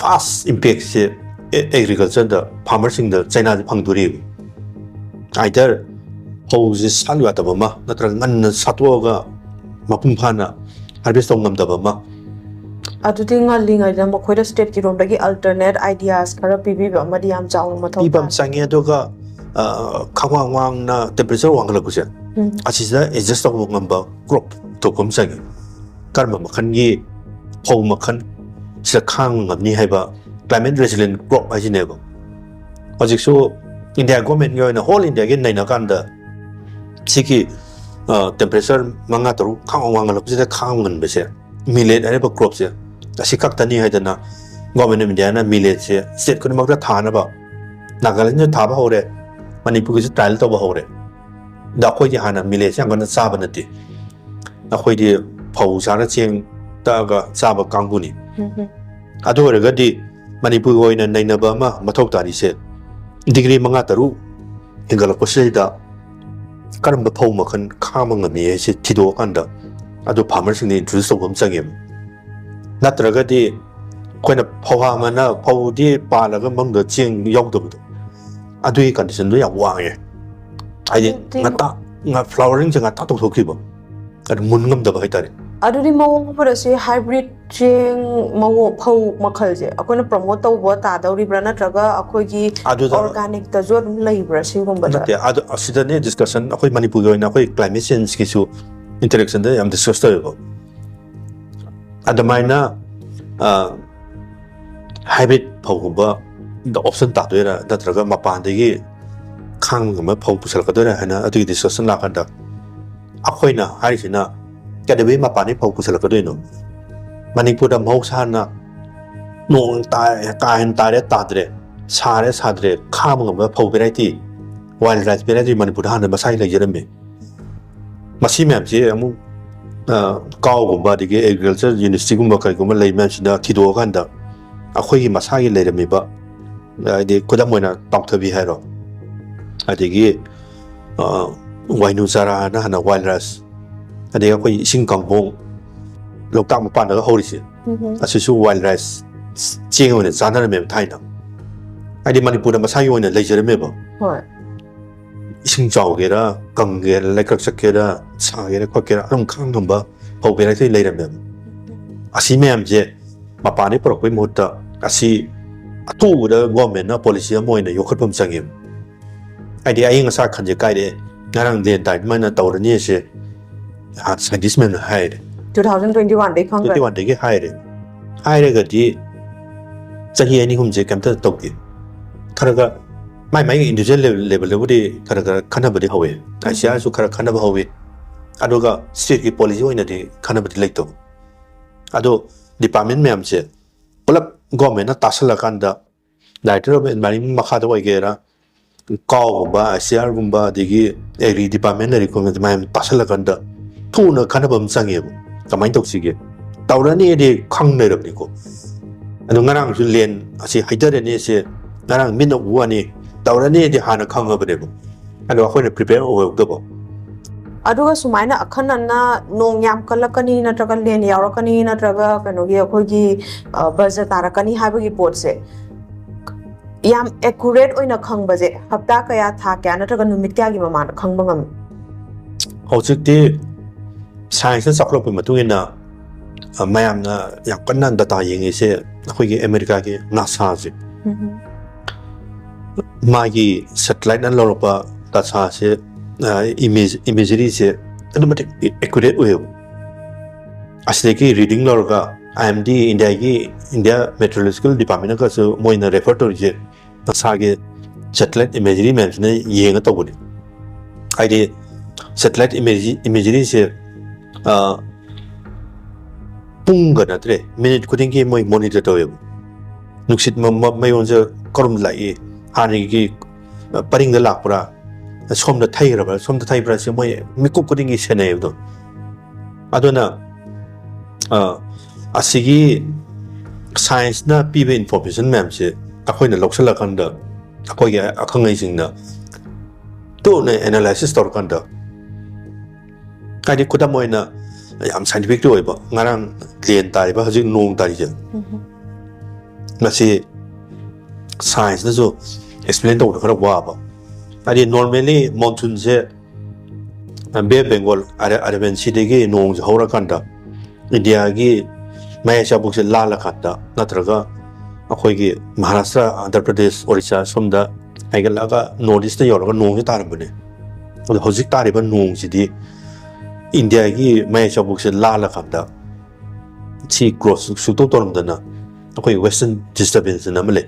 fast impactꯁꯦ ꯑꯦ-, agricultureꯗ, farmerꯁꯤꯡꯗ ꯆꯩꯅꯥꯁꯦ ꯐꯪꯗꯣꯔꯤꯕ꯫ Either ꯐꯧꯁꯦ ꯁꯥꯠꯂꯨ ꯌꯥꯗꯕ ꯑꯃ, ꯅꯠꯇ꯭ꯔꯒ ꯉꯟꯅ ꯁꯥꯠꯇꯣꯛꯑꯒ ꯃꯄꯨꯡ ꯐꯥꯅ harvest ꯇꯧ ꯉꯝꯗꯕ ꯑꯃ꯫ ꯑꯗꯨꯗꯤ ꯉꯜꯂꯤꯉꯩꯗ ꯃꯈꯣꯏꯗ stateꯀꯤ ꯔꯣꯝꯗꯒꯤ alternate ideas ꯈꯔ ꯄꯤꯕꯤꯕ ꯑꯃꯗꯤ ꯌꯥꯝ ꯆꯥꯎꯅ ꯃꯊꯧ ꯄꯤꯕ ꯑꯃ ꯇꯥꯏ꯫ ꯆꯪꯉꯦ꯫ ꯑꯗꯨꯒ, ꯑ, ꯈꯪꯋꯥꯡ ꯋꯥꯡꯅ temperature ꯋꯥꯡꯈꯠꯂꯛꯄꯁꯦ, ꯎꯝ꯫ ꯑꯁꯤꯗ adjust ꯇꯧꯕ ꯉꯝꯕ crop ꯄꯨꯊꯣꯛꯄ ꯑꯃ ꯆꯪꯉꯦ꯫ ꯀꯔꯝꯕ ꯃꯈꯜꯒꯤ ꯐꯧ ꯃꯈꯜ ꯁꯤꯗ ꯈꯥꯡꯕ ꯉꯝꯅꯤ ꯍꯥꯏꯕ climate resilient crop ꯍꯥꯏꯁꯤꯅꯦꯕ꯫ ꯍꯧꯖꯤꯛꯁꯨ India governmentꯀꯤ ꯑꯣꯏꯅ whole Indiaꯒꯤ ꯅꯩꯅꯀꯥꯟꯗ ꯁꯤꯒꯤ, ꯑ, temperature ꯃꯉꯥ ꯇꯔꯨꯛ ꯈꯥꯡ ꯋꯥꯡꯈꯠꯂꯛꯄꯁꯤꯗ ꯈꯥꯡꯕ ꯉꯝꯕꯁꯦ millet ꯍꯥꯏꯔꯤꯕ cropꯁꯦ ꯑꯁꯤ ꯈꯛꯇꯅꯤ ꯍꯥꯏꯗꯅ Government of Indiaꯅ milletꯁꯦ state ꯈꯨꯗꯤꯡꯃꯛꯇ ꯊꯥꯅꯕ ꯅꯥꯒꯥꯂꯦꯟꯗꯁꯨ ꯊꯥꯕ ꯍꯧꯔꯦ, ꯃꯅꯤꯄꯨꯔꯒꯤꯁꯨ trial ꯇꯧꯕ ꯍꯧꯔꯦ꯫ ꯑꯗ ꯑꯩꯈꯣꯏꯗꯤ ꯍꯥꯟꯅ milletꯁꯦ ꯌꯥꯝ ꯀꯟꯅ ꯆꯥꯕ ꯅꯠꯇꯦ꯫ ꯑꯩꯈꯣꯏꯗꯤ ꯐꯧ ꯆꯥꯔ ꯆꯦꯡ ꯇꯛꯑꯒ ꯆꯥꯕ ꯀꯥꯡꯕꯨꯅꯤ꯫ ꯎꯝ ꯍꯝ꯫ ꯑꯗꯨ ꯑꯣꯏꯔꯒꯗꯤ ꯃꯅꯤꯄꯨꯔꯒꯤ ꯑꯣꯏꯅ ꯅꯩꯅꯕ ꯑꯃ ꯃꯊꯧ ꯇꯥꯔꯤꯁꯦ, degree ꯃꯉꯥ ꯇꯔꯨꯛ ꯍꯦꯟꯒꯠꯂꯛꯄꯁꯤꯗꯩꯗ ꯀꯔꯝꯕ ꯐꯧ ꯃꯈꯜ ꯈꯥꯡꯕ ꯉꯝꯃꯤ ꯍꯥꯏꯁꯦ ꯊꯤꯗꯣꯛꯑꯀꯥꯟꯗ ꯑꯗꯨ farmerꯁꯤꯡꯗ introduce ꯇꯧꯕ ꯑꯃ ꯆꯪꯉꯦꯕ꯫ ꯅꯠꯇ꯭ꯔꯒꯗꯤ ꯑꯩꯈꯣꯏꯅ ꯐꯧꯍꯥ ꯑꯃꯅ ꯐꯧꯗꯤ ꯄꯥꯜꯂꯒ ꯃꯅꯨꯡꯗ ꯆꯦꯡ ꯌꯥꯎꯗꯕꯗꯣ, ꯑꯗꯨꯒꯤ conditionꯗꯣ ꯌꯥꯝ ꯋꯥꯡꯉꯦ꯫ ꯍꯥꯏꯗꯤ ꯑꯗꯨꯗꯤ ꯉꯟꯇꯥ, ꯉ-, floweringꯁꯦ ꯉꯟꯇꯥ ꯇꯧꯊꯣꯛꯈꯤꯕ, ꯑꯗꯨ ꯃꯨꯟ ꯉꯝꯗꯕ ꯍꯥꯏꯇꯥꯔꯦ꯫ ꯑꯗꯨꯗꯤ ꯃꯑꯣꯡ ꯑꯃꯗ ꯁꯤ hybrid ꯆꯦꯡ ꯃꯑꯣꯡ, ꯐꯧ ꯃꯈꯜꯁꯦ ꯑꯩꯈꯣꯏꯅ promote ꯇꯧꯕ ꯇꯥꯗꯧꯔꯤꯕ꯭ꯔꯥ, ꯅꯠꯇ꯭ꯔꯒ ꯑꯩꯈꯣꯏꯒꯤ ꯑꯗꯨꯗ organicꯇꯁꯨ ꯑꯗꯨꯝ ꯂꯩꯕ꯭ꯔꯥ ꯁꯤꯒꯨꯝꯕꯗ? ꯅꯠꯇꯦ, ꯑꯗꯨ, ꯑꯁꯤꯗꯅꯦ discussion, ꯑꯩꯈꯣꯏ ꯃꯅꯤꯄꯨꯔꯒꯤ ꯑꯣꯏꯅ ꯑꯩꯈꯣꯏ climate changeꯀꯤꯁꯨ interactionꯗ ꯌꯥꯝ discuss ꯇꯧꯋꯦꯕ꯫ ꯑꯗꯨꯃꯥꯏꯅ, ꯑ, hybrid ꯐꯧꯒꯨꯝꯕ option ꯇꯥꯗꯣꯏꯔꯥ, ꯅꯠꯇ꯭ꯔꯒ ꯃꯄꯥꯟꯗꯒꯤ ꯈꯥꯡꯕ ꯉꯝꯕ ꯐꯧ ꯄꯨꯁꯜꯂꯛꯀꯗꯣꯏꯔꯥ ꯍꯥꯏꯅ ꯑꯗꯨꯒꯤ ꯗꯤꯁꯀꯁꯟ ꯂꯥꯛꯀꯥꯟꯗ, ꯑꯩꯈꯣꯏꯅ ꯍꯥꯏꯔꯤꯁꯤꯅ ꯀꯩꯗꯧꯕꯩ ꯃꯄꯥꯟꯗꯒꯤ ꯐꯧ ꯄꯨꯁꯜꯂꯛꯀꯗꯣꯏꯅꯣ? ꯃꯅꯤꯄꯨꯔꯗ ꯃꯍꯧꯁꯥꯅ ꯅꯣꯡ ꯇꯥ-, ꯀꯥ ꯍꯦꯟꯅ ꯇꯥꯔꯦ ꯇꯥꯗ꯭ꯔꯦ, ꯁꯥꯔꯦ ꯁꯥꯗ꯭ꯔꯦ, ꯈꯥꯡꯕ ꯉꯝꯕ ꯐꯧ ꯚꯦꯔꯥꯏꯇꯤ, ꯋꯥꯏꯜ ꯔꯥꯏꯁ ꯚꯦꯔꯥꯏꯇꯤ ꯃꯅꯤꯄꯨꯔꯗ ꯍꯥꯟꯅ ꯃꯁꯥꯒꯤ ꯂꯩꯖꯔꯝꯃꯤ꯫ ꯃꯁꯤ ꯃꯌꯥꯝꯁꯤ ꯑꯃꯨꯛ, ꯑ, ꯀꯥꯎꯒꯨꯝꯕ ꯑꯗꯒꯤ ꯑꯦꯒ꯭ꯔꯤꯀꯜꯆꯔ ꯌꯨꯅꯤꯚꯔꯁꯤꯇꯤꯒꯨꯝꯕ ꯀꯩꯒꯨꯝꯕ ꯂꯩ ꯃꯌꯥꯝꯁꯤꯅ ꯊꯤꯗꯣꯛꯑꯀꯥꯟꯗ ꯑꯩꯈꯣꯏꯒꯤ ꯃꯁꯥꯒꯤ ꯂꯩꯔꯝꯃꯤꯕ, ꯍꯥꯏꯗꯤ ꯈꯨꯗꯝ ꯑꯣꯏꯅ ꯇꯥꯎꯊꯕꯤ ꯍꯥꯏꯔꯣ, ꯑꯗꯒꯤ, ꯑ, ꯋꯥꯏꯅꯨ ꯆꯥꯔꯥꯅ ꯍꯥꯟꯅ ꯋꯥꯏꯜ ꯔꯥꯏꯁ, ꯑꯗꯒꯤ ꯑꯩꯈꯣꯏ ꯏꯁꯤꯡ ꯀꯥꯡꯄꯣꯡ, ꯂꯣꯛꯇꯥꯛ ꯃꯄꯥꯟꯗꯒ ꯍꯧꯔꯤꯁꯦ, ꯎꯝꯍꯨꯝ꯫ ꯑꯁꯤꯁꯨ ꯋꯥꯏꯜ ꯔꯥꯏꯁ ꯆꯦꯡ ꯑꯣꯏꯅ ꯆꯥꯅꯔꯝꯃꯦꯕ ꯊꯥꯏꯅ꯫ ꯍꯥꯏꯗꯤ ꯃꯅꯤꯄꯨꯔꯗ ꯃꯁꯥꯒꯤ ꯑꯣꯏꯅ ꯂꯩꯖꯔꯝꯃꯦꯕ꯫ ꯍꯣꯏ꯫ ꯏꯁꯤꯡ ꯆꯥꯎꯒꯦꯔꯥ, ꯀꯪꯒꯦꯔꯥ, ꯂꯩꯀ꯭ꯔꯛ ꯆꯠꯀꯦꯔꯥ, ꯁꯥꯒꯦꯔꯥ, ꯈꯣꯠꯀꯦꯔꯥ, ꯑꯗꯨꯝ ꯈꯥꯡ ꯉꯝꯕ ꯐꯧ ꯚꯦꯔꯥꯏꯇꯤ ꯂꯩꯔꯝꯃꯦꯕ꯫ ꯑꯁꯤ ꯃꯌꯥꯝꯁꯦ ꯃꯄꯥꯟꯗꯒꯤ ꯄꯨꯔꯛꯄꯒꯤ ꯃꯍꯨꯠꯇ ꯑꯁꯤ ꯑꯊꯨꯕꯗ ꯒꯣꯔꯃꯦꯟꯅ ꯄꯣꯂꯤꯁꯤ ꯑꯃ ꯑꯣꯏꯅ ꯌꯣꯛꯈꯠꯄ ꯑꯃ ꯆꯪꯉꯦꯕ꯫ ꯍꯥꯏꯗꯤ ꯑꯏꯪ ꯑꯁꯥ ꯈꯟꯁꯦ ꯀꯥꯏꯔꯛꯑꯦ, ꯉꯔꯥꯡ ꯂꯦꯟ ꯇꯥꯏ ꯑꯗꯨꯃꯥꯏꯅ ꯇꯧꯔꯅꯤ ꯑꯁꯦ ꯁꯥꯏꯟꯇꯤꯁ ꯃꯌꯥꯝꯅ ꯍꯥꯏꯔꯦ꯫ Two thousand twenty one ꯗꯩ ꯈꯪꯈ꯭ꯔꯦ꯫ ꯇ꯭ꯋꯦꯟꯇꯤ ꯋꯥꯟꯗꯒꯤ ꯍꯥꯏꯔꯦ꯫ ꯍꯥꯏꯔꯒꯗꯤ ꯆꯍꯤ ꯑꯅꯤ ꯑꯍꯨꯝꯁꯦ ꯀꯩꯝꯇ ꯇꯧꯗꯦ꯫ ꯈꯔ ꯈꯔ ꯃꯥꯏ ꯃꯥꯏꯒꯤ ꯏꯟꯗꯤꯕꯤꯖꯨꯋꯦꯜ ꯂꯦꯕꯦꯜꯗꯕꯨꯗꯤ ꯈꯔ ꯈꯔ ꯈꯟꯅꯕꯗꯤ ꯍꯧꯋꯦ, ꯑꯥꯏ ꯁꯤ ꯑꯥꯔꯁꯨ ꯈꯔ ꯈꯟꯅꯕ ꯍꯧꯋꯤ꯫ ꯑꯗꯨꯒ ꯁ꯭ꯇꯦꯠꯀꯤ ꯄꯣꯂꯤꯁꯤ ꯑꯣꯏꯅꯗꯤ ꯈꯟꯅꯕꯗꯤ ꯂꯩꯇꯕ꯫ ꯑꯗꯣ ꯗꯤꯄꯥꯔꯠꯃꯦꯟ ꯃꯌꯥꯝꯁꯦ ꯄꯨꯂꯞ ꯒꯣꯔꯃꯦꯟꯅ ꯇꯥꯁꯜꯂꯀꯥꯟꯗ, ꯗꯥꯏꯔꯦꯛꯇꯔ ꯑꯣꯐ ꯑꯦꯟꯚꯥꯏꯔꯟꯃꯦꯟ ꯃꯈꯥꯗ ꯑꯣꯏꯒꯦꯔꯥ, ꯀꯥꯎꯒꯨꯝꯕ, ꯑꯥꯏ ꯁꯤ ꯑꯥꯔꯒꯨꯝꯕ, ꯑꯗꯒꯤ ꯑꯦꯒ꯭ꯔꯤ ꯗꯤꯄꯥꯔꯠꯃꯦꯟ ꯂꯩꯔꯤ ꯈꯣꯠꯄ ꯃꯌꯥꯝ ꯇꯥꯁꯜꯂꯀꯥꯟꯗ ꯊꯨꯅ ꯈꯟꯅꯕ ꯑꯃ ꯆꯪꯉꯦꯕ꯫ ꯀꯃꯥꯏꯅ ꯇꯧꯁꯤꯒꯦ? ꯇꯧꯔꯅꯤꯗꯤ ꯈꯪ ꯂꯩꯔꯕꯅꯤꯀꯣ꯫ ꯑꯗꯣ ꯉꯔꯥꯡꯁꯨ ꯂꯦꯟ ꯑꯁꯤ ꯍꯩꯊꯔꯅꯤ ꯑꯁꯦ ꯉꯔꯥꯡ ꯃꯤꯠꯅ ꯎ ꯋꯥꯅꯤ, ꯇꯧꯔꯅꯤꯗꯤ ꯍꯥꯟꯅ ꯈꯪꯉꯕꯅꯦꯕ꯫ ꯑꯗꯣ ꯑꯩꯈꯣꯏꯅ ꯄ꯭ꯔꯤꯄꯦꯌꯔ ꯑꯣꯏꯍꯧꯗꯕ꯫ ꯑꯗꯨꯒ ꯁꯨꯃꯥꯏꯅ ꯑꯈꯟꯅꯅ ꯅꯣꯡ ꯌꯥꯝ ꯀꯜꯂꯛꯀꯅꯤ ꯅꯠꯇ꯭ꯔꯒ ꯂꯦꯟ ꯌꯥꯎꯔꯛꯀꯅꯤ ꯅꯠꯇ꯭ꯔꯒ ꯀꯩꯅꯣꯒꯤ ꯑꯩꯈꯣꯏꯒꯤ, ꯑ, ꯕꯖ ꯇꯥꯔꯛꯀꯅꯤ ꯍꯥꯏꯕꯒꯤ ꯄꯣꯠꯁꯦ ꯌꯥꯝ ꯑꯦꯀꯨꯔꯦꯠ ꯑꯣꯏꯅ ꯈꯪꯕꯁꯦ ꯍꯞꯇꯥ ꯀꯌꯥ, ꯊꯥ ꯀꯌꯥ ꯅꯠꯇ꯭ꯔꯒ ꯅꯨꯃꯤꯠ ꯀꯌꯥꯒꯤ ꯃꯃꯥꯡꯗ ꯈꯪꯕ ꯉꯝꯃꯤ? ꯍꯧꯖꯤꯛꯇꯤ ꯁꯥꯏꯟꯁꯅ ꯆꯥꯎꯈꯠꯂꯛꯄꯒꯤ ꯃꯇꯨꯡ ꯏꯟꯅ, ꯑ, ꯃꯌꯥꯝꯅ ꯌꯥꯝ ꯀꯟꯅ ꯗꯇꯥ ꯌꯦꯡꯉꯤꯁꯦ ꯑꯩꯈꯣꯏꯒꯤ ꯑꯃꯦꯔꯤꯀꯥꯒꯤ ꯅꯥꯁꯥꯁꯦ꯫ ꯃꯥꯒꯤ ꯁꯦꯇꯦꯂꯥꯏꯠꯅ ꯂꯧꯔꯛꯄ ꯗꯇꯥꯁꯦ, ꯑ, ꯏꯃꯦꯖ-, ꯏꯃꯦꯖꯔꯤꯁꯦ ꯑꯗꯨꯛꯀꯤ ꯃꯇꯤꯛ ꯑꯦꯀꯨꯔꯦꯠ ꯑꯣꯏꯌꯦꯕ꯫ ꯑꯁꯤꯗꯒꯤ ꯔꯤꯗꯤꯡ ꯂꯧꯔꯒ ꯑꯥꯏ ꯑꯦꯝ ꯗꯤ, ꯏꯟꯗꯤꯌꯥꯒꯤ, ꯏꯟꯗꯤꯌꯥ ꯃꯦꯇ꯭ꯔꯣꯂꯣꯖꯤꯀꯦꯜ ꯗꯤꯄꯥꯔꯠꯃꯦꯟꯅꯒꯁꯨ ꯃꯣꯏꯅ ꯔꯦꯐꯔ ꯇꯧꯔꯤꯁꯦ ꯅꯥꯁꯥꯒꯤ ꯁꯦꯇꯦꯂꯥꯏꯠ ꯏꯃꯦꯖꯔꯤ ꯃꯌꯥꯝꯁꯤꯅ ꯌꯦꯡꯉ ꯇꯧꯕꯅꯤ꯫ ꯍꯥꯏꯗꯤ ꯁꯦꯇꯦꯂꯥꯏꯠ ꯏꯃꯦꯖꯔꯤꯁꯦ ꯄꯨꯡꯒ ꯅꯠꯇ꯭ꯔꯦ, ꯃꯤꯅꯤꯠ ꯈꯨꯗꯤꯡꯒꯤ ꯃꯣꯏ ꯃꯣꯅꯤꯇꯔ ꯇꯧꯋꯦꯕ꯫ ꯅꯨꯡꯁꯤꯠ ꯃ- ꯃ- ꯃꯌꯣꯟꯁꯦ ꯀꯔꯣꯝꯗ ꯂꯥꯛꯏ, ꯍꯥꯟꯅꯒꯤ ꯑ, ꯄꯔꯤꯡꯗ ꯂꯥꯛꯄ꯭ꯔꯥ, ꯁꯣꯝꯗ ꯊꯩꯈ꯭ꯔꯕ꯭ꯔꯥ, ꯁꯣꯝꯗ ꯊꯩꯕ꯭ꯔꯥ, ꯁꯤ ꯃꯣꯏ ꯃꯤꯀꯨꯞ ꯈꯨꯗꯤꯡꯒꯤ ꯁꯦꯟꯅꯩꯕꯗꯣ꯫ ꯑꯗꯨꯅ ꯑ, ꯑꯁꯤꯒꯤ ꯁꯥꯏꯟꯁꯅ ꯄꯤꯕ ꯏꯟꯐꯣꯔꯃꯦꯁꯟ ꯃꯌꯥꯝꯁꯦ ꯑꯩꯈꯣꯏꯅ ꯂꯧꯁꯤꯜꯂꯀꯥꯟꯗ, ꯑꯩꯈꯣꯏꯒꯤ ꯑꯈꯪ ꯑꯍꯩꯁꯤꯡꯅ ꯇꯨꯅ ꯑꯦꯅꯥꯂꯥꯏꯁꯤꯁ ꯇꯧꯔꯀꯥꯟꯗ, ꯍꯥꯏꯗꯤ ꯈꯨꯗꯝ ꯑꯣꯏꯅ ꯌꯥꯝ ꯁꯥꯏꯟꯇꯤꯐꯤꯛꯇꯤ ꯑꯣꯏꯕ, ꯉꯔꯥꯡ ꯂꯦꯟ ꯇꯥꯔꯤꯕ, ꯍꯧꯖꯤꯛ ꯅꯣꯡ ꯇꯥꯔꯤꯁꯦ, ꯃꯁꯤ ꯁꯥꯏꯟꯁꯅꯁꯨ ꯑꯦꯛꯁꯄ꯭ꯂꯦꯟ ꯇꯧꯕꯗ ꯈꯔ ꯋꯥꯕ꯫ ꯍꯥꯏꯗꯤ normally ꯃꯣꯟꯁꯨꯟꯁꯦ Bay of Bengal, Arabian ꯁꯤꯗꯒꯤ ꯅꯣꯡꯁꯦ ꯍꯧꯔꯀꯥꯟꯗ ꯏꯟꯗꯤꯌꯥꯒꯤ ꯃꯌꯥꯏ ꯆꯕꯨꯛꯁꯦ ꯂꯥꯜꯂꯀꯥꯟꯗ, ꯅꯠꯇ꯭ꯔꯒ ꯑꯩꯈꯣꯏꯒꯤ ꯃꯍꯥꯔꯥꯁꯇ꯭ꯔ, ꯑꯥꯟꯙ꯭ꯔ ꯄ꯭ꯔꯗꯦꯁ, ꯑꯣꯔꯤꯁꯥ ꯁꯣꯝꯗ ꯍꯥꯏꯒꯠꯂꯛꯑꯒ ꯅꯣꯔꯠ ꯏꯁꯇ ꯌꯧꯔꯒ ꯅꯣꯡꯁꯦ ꯇꯥꯔꯝꯕꯅꯦ꯫ ꯑꯗꯣ ꯍꯧꯖꯤꯛ ꯇꯥꯔꯤꯕ ꯅꯣꯡꯁꯤꯗꯤ ꯏꯟꯗꯤꯌꯥꯒꯤ ꯃꯌꯥꯏ ꯆꯕꯨꯛꯁꯦ ꯂꯥꯜꯂꯀꯥꯟꯗ ꯁꯤ ꯀ꯭ꯔꯣꯁ ꯁꯨꯛꯇꯧ ꯇꯧꯔꯝꯗꯅ ꯑꯩꯈꯣꯏ ꯋꯦꯁꯇꯔꯟ ꯗꯤꯁꯇꯔꯕꯦꯟꯁ ꯑꯃ ꯂꯩ꯫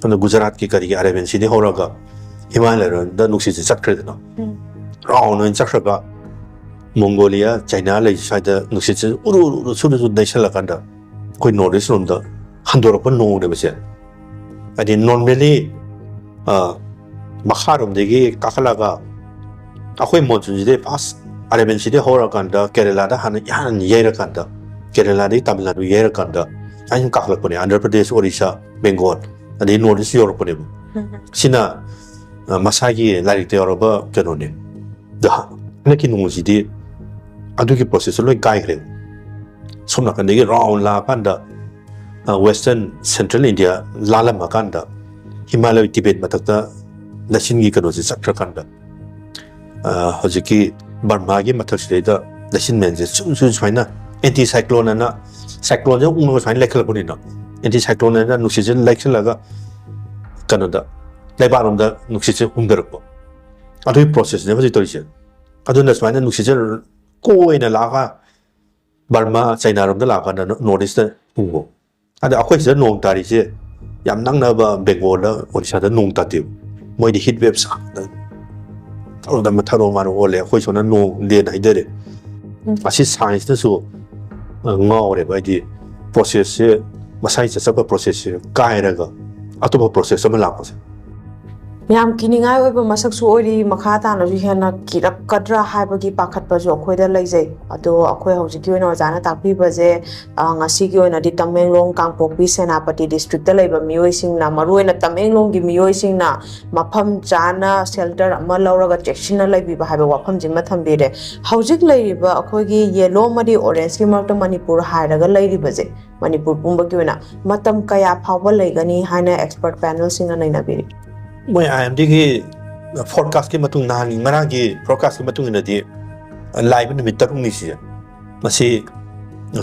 ꯑꯗꯣ ꯒꯨꯖꯔꯥꯠꯀꯤ ꯀꯔꯤꯒꯤ ꯑꯔꯥꯕꯤꯌꯥꯟ ꯁꯤꯗꯤ ꯍꯧꯔꯒ ꯍꯤꯃꯥꯂꯌꯔꯣꯝꯗ ꯅꯨꯡꯁꯤꯠꯁꯦ ꯆꯠꯈ꯭ꯔꯦꯗꯅ, ꯔꯥꯎꯟ ꯑꯣꯏꯅ ꯆꯠꯈ꯭ꯔꯒ ꯃꯣꯡꯒꯣꯂꯤꯌꯥ, ꯆꯥꯏꯅꯥ ꯂꯩ ꯁ꯭ꯋꯥꯏꯗ ꯅꯨꯡꯁꯤꯠꯁꯦ ꯎꯔꯨ ꯎꯔꯨ ꯁꯨꯔꯨ ꯁꯨꯔꯨ ꯅꯩꯁꯜꯂꯀꯥꯟꯗ ꯑꯩꯈꯣꯏ ꯅꯣꯔꯠ ꯏꯁ ꯔꯣꯝꯗ ꯍꯟꯗꯣꯔꯛꯄ ꯅꯣꯡꯅꯦꯕ ꯁꯦ꯫ ꯍꯥꯏꯗꯤ ꯅꯣꯔꯃꯦꯂꯤ ꯃꯈꯥꯔꯣꯝꯗꯒꯤ ꯀꯥꯈꯠꯂꯒ ꯑꯩꯈꯣꯏ ꯃꯣꯟꯁꯨꯟꯁꯤꯗꯤ ꯐꯥꯔꯁ ꯑꯔꯥꯕꯤꯌꯥꯟ ꯁꯤꯗꯤ ꯍꯧꯔꯀꯥꯟꯗ ꯀꯦꯔꯦꯂꯥꯗ ꯍꯥꯟꯅ ꯏꯍꯥꯟ ꯍꯥꯟꯅ ꯌꯩꯔꯀꯥꯟꯗ, ꯀꯦꯔꯦꯂꯥꯗꯒꯤ ꯇꯥꯃꯤꯜ ꯅꯥꯗꯨ ꯌꯩꯔꯀꯥꯟꯗ ꯑꯩꯅ ꯀꯥꯈꯠꯂꯛꯄꯅꯦ꯫ ꯑꯥꯟꯙ꯭ꯔ ꯄ꯭ꯔꯗꯦꯁ, ꯑꯣꯔꯤꯁꯥ, ꯕꯦꯡꯒꯣꯜ, ꯑꯗꯩ ꯅꯣꯔꯠ ꯏꯁ ꯌꯧꯔꯛꯄꯅꯦꯕ꯫ ꯁꯤꯅ ꯑ, ꯃꯁꯥꯒꯤ ꯂꯥꯏꯔꯤꯛꯇ ꯌꯥꯎꯔꯕ ꯀꯩꯅꯣꯅꯦ꯫ ꯑꯗ ꯍꯟꯗꯛꯀꯤ ꯅꯣꯡꯁꯤꯗꯤ ꯑꯗꯨꯒꯤ ꯄ꯭ꯔꯣꯁꯦꯁꯇꯣ ꯂꯣꯏ ꯀꯥꯏꯈ꯭ꯔꯦ꯫ ꯁꯣꯝ ꯅꯥꯀꯟꯗꯒꯤ ꯔꯥꯎꯟ ꯂꯥꯛꯑꯀꯥꯟꯗ, ꯑ, western central India ꯂꯥꯜꯂꯝꯃꯀꯥꯟꯗ Himalaya Tibet ꯃꯊꯛꯇ ꯂꯩꯆꯤꯟꯒꯤ ꯀꯩꯅꯣꯁꯦ ꯆꯠꯈ꯭ꯔꯀꯥꯟꯗ, ꯑ, ꯍꯧꯖꯤꯛꯀꯤ ꯕꯔꯃꯥꯒꯤ ꯃꯊꯛꯁꯤꯗꯩꯗ ꯂꯩꯆꯤꯟ ꯃꯌꯥꯝꯁꯦ ꯁꯨꯝ ꯁꯨꯝ ꯁꯨꯃꯥꯏꯅ ꯑꯦꯟꯇꯤ ꯁꯥꯏꯀ꯭ꯂꯣꯟ ꯑꯅ, ꯁꯥꯏꯀ꯭ꯂꯣꯟꯁꯦ ꯎꯪꯉꯒ ꯁꯨꯃꯥꯏꯅ ꯂꯩꯈꯠꯂꯛꯄꯅꯤꯅ, ꯑꯦꯟꯇꯤ ꯁꯥꯏꯀ꯭ꯂꯣꯟ ꯑꯅ ꯅꯨꯡꯁꯤꯠꯁꯦ ꯂꯩꯈꯠꯂꯒ ꯀꯩꯅꯣꯗ, ꯂꯩꯕꯥꯛꯂꯣꯝꯗ ꯅꯨꯡꯁꯤꯠꯁꯦ ꯍꯨꯝꯊꯔꯛꯄ꯫ ꯑꯗꯨꯒꯤ ꯄ꯭ꯔꯣꯁꯦꯁꯅꯦ ꯍꯧꯖꯤꯛ ꯇꯧꯔꯤꯁꯦ꯫ ꯑꯗꯨꯅ ꯁꯨꯃꯥꯏꯅ ꯅꯨꯡꯁꯤꯠꯁꯦ ꯀꯣꯏꯅ ꯂꯥꯛꯑꯒ ꯕꯔꯃꯥ, ꯆꯩꯅꯥꯔꯣꯝꯗ ꯂꯥꯛꯑꯀꯥꯟꯗ ꯅꯣꯔꯠ ꯏꯁꯇ ꯍꯨꯝꯕ꯫ ꯑꯗ ꯑꯩꯈꯣꯏ ꯁꯤꯗ ꯅꯣꯡ ꯇꯥꯔꯤꯁꯦ ꯌꯥꯝ ꯅꯛꯅꯕ ꯕꯦꯡꯒꯣꯜꯗ, ꯑꯣꯔꯤꯁꯥꯗ ꯅꯣꯡ ꯇꯥꯗꯦꯕ꯫ ꯃꯣꯏꯗꯤ heat wave ꯁꯥꯡꯅ ꯊꯔꯣꯗ ꯊꯔꯣ ꯃꯥꯅ ꯑꯣꯜꯂꯦ, ꯑꯩꯈꯣꯏ ꯁꯣꯝꯅ ꯅꯣꯡ ꯂꯦꯟ ꯍꯩꯊꯔꯦ꯫ ꯎꯝ꯫ ꯑꯁꯤ science ꯅꯁꯨ ꯉꯥꯎꯔꯦꯕ꯫ ꯍꯥꯏꯗꯤ process ꯁꯦ, ꯃꯁꯥꯒꯤ ꯆꯠꯆꯕ process ꯁꯦ ꯀꯥꯏꯔꯒ ꯑꯇꯣꯞꯄ process ꯑꯃ ꯂꯥꯛꯄꯁꯦ꯫ ꯌꯥꯝ ꯀꯤꯅꯤꯡꯉꯥꯏ ꯑꯣꯏꯕ ꯃꯁꯛꯁꯨ ꯑꯣꯏꯔꯤ꯫ ꯃꯈꯥ ꯇꯥꯅꯁꯨ ꯍꯦꯟꯅ ꯀꯤꯔꯛꯀꯗ꯭ꯔꯥ ꯍꯥꯏꯕꯒꯤ ꯄꯥꯈꯠꯄꯁꯨ ꯑꯩꯈꯣꯏꯗ ꯂꯩꯖꯩ꯫ ꯑꯗꯣ ꯑꯩꯈꯣꯏ ꯍꯧꯖꯤꯛꯀꯤ ꯑꯣꯏꯅ ꯑꯣꯖꯥꯅ ꯇꯥꯛꯄꯤꯕꯁꯦ, ꯑ, ꯉꯁꯤꯒꯤ ꯑꯣꯏꯅꯗꯤ ꯇꯃꯦꯡꯂꯣꯡ, ꯀꯥꯡꯄꯣꯛꯄꯤ, ꯁꯦꯅꯥꯄꯇꯤ district ꯇ ꯂꯩꯕ ꯃꯤꯑꯣꯏꯁꯤꯡꯅ, ꯃꯔꯨꯑꯣꯏꯅ ꯇꯃꯦꯡꯂꯣꯡꯒꯤ ꯃꯤꯑꯣꯏꯁꯤꯡꯅ ꯃꯐꯝ ꯆꯥꯅ shelter ꯑꯃ ꯂꯧꯔꯒ ꯆꯦꯛꯁꯤꯟꯅ ꯂꯩꯕꯤꯕ ꯍꯥꯏꯕ ꯋꯥꯐꯝꯁꯤꯃ ꯊꯝꯕꯤꯔꯦ꯫ ꯍꯧꯖꯤꯛ ꯂꯩꯔꯤꯕ ꯑꯩꯈꯣꯏꯒꯤ yellow ꯑꯃꯗꯤ orange ꯀꯤ ꯃꯔꯛꯇ ꯃꯅꯤꯄꯨꯔ ꯍꯥꯏꯔꯒ ꯂꯩꯔꯤꯕꯁꯦ, ꯃꯅꯤꯄꯨꯔ ꯄꯨꯝꯕꯒꯤ ꯑꯣꯏꯅ ꯃꯇꯝ ꯀꯌꯥ ꯐꯥꯎꯕ ꯂꯩꯒꯅꯤ ꯍꯥꯏꯅ expert panel ꯁꯤꯡꯅ ꯅꯩꯅꯕꯤꯔꯤ? ꯃꯣꯏ ꯑꯥꯏ ꯑꯦꯝ ꯗꯤꯒꯤ forecast ꯀꯤ ꯃꯇꯨꯡ, ꯅꯍꯥꯟꯒꯤ ꯉꯔꯥꯡꯒꯤ forecast ꯀꯤ ꯃꯇꯨꯡ ꯏꯟꯅꯗꯤ, ꯂꯥꯛꯏꯕ ꯅꯨꯃꯤꯠ ꯇꯔꯨꯛꯅꯤꯁꯤꯗ ꯃꯁꯤ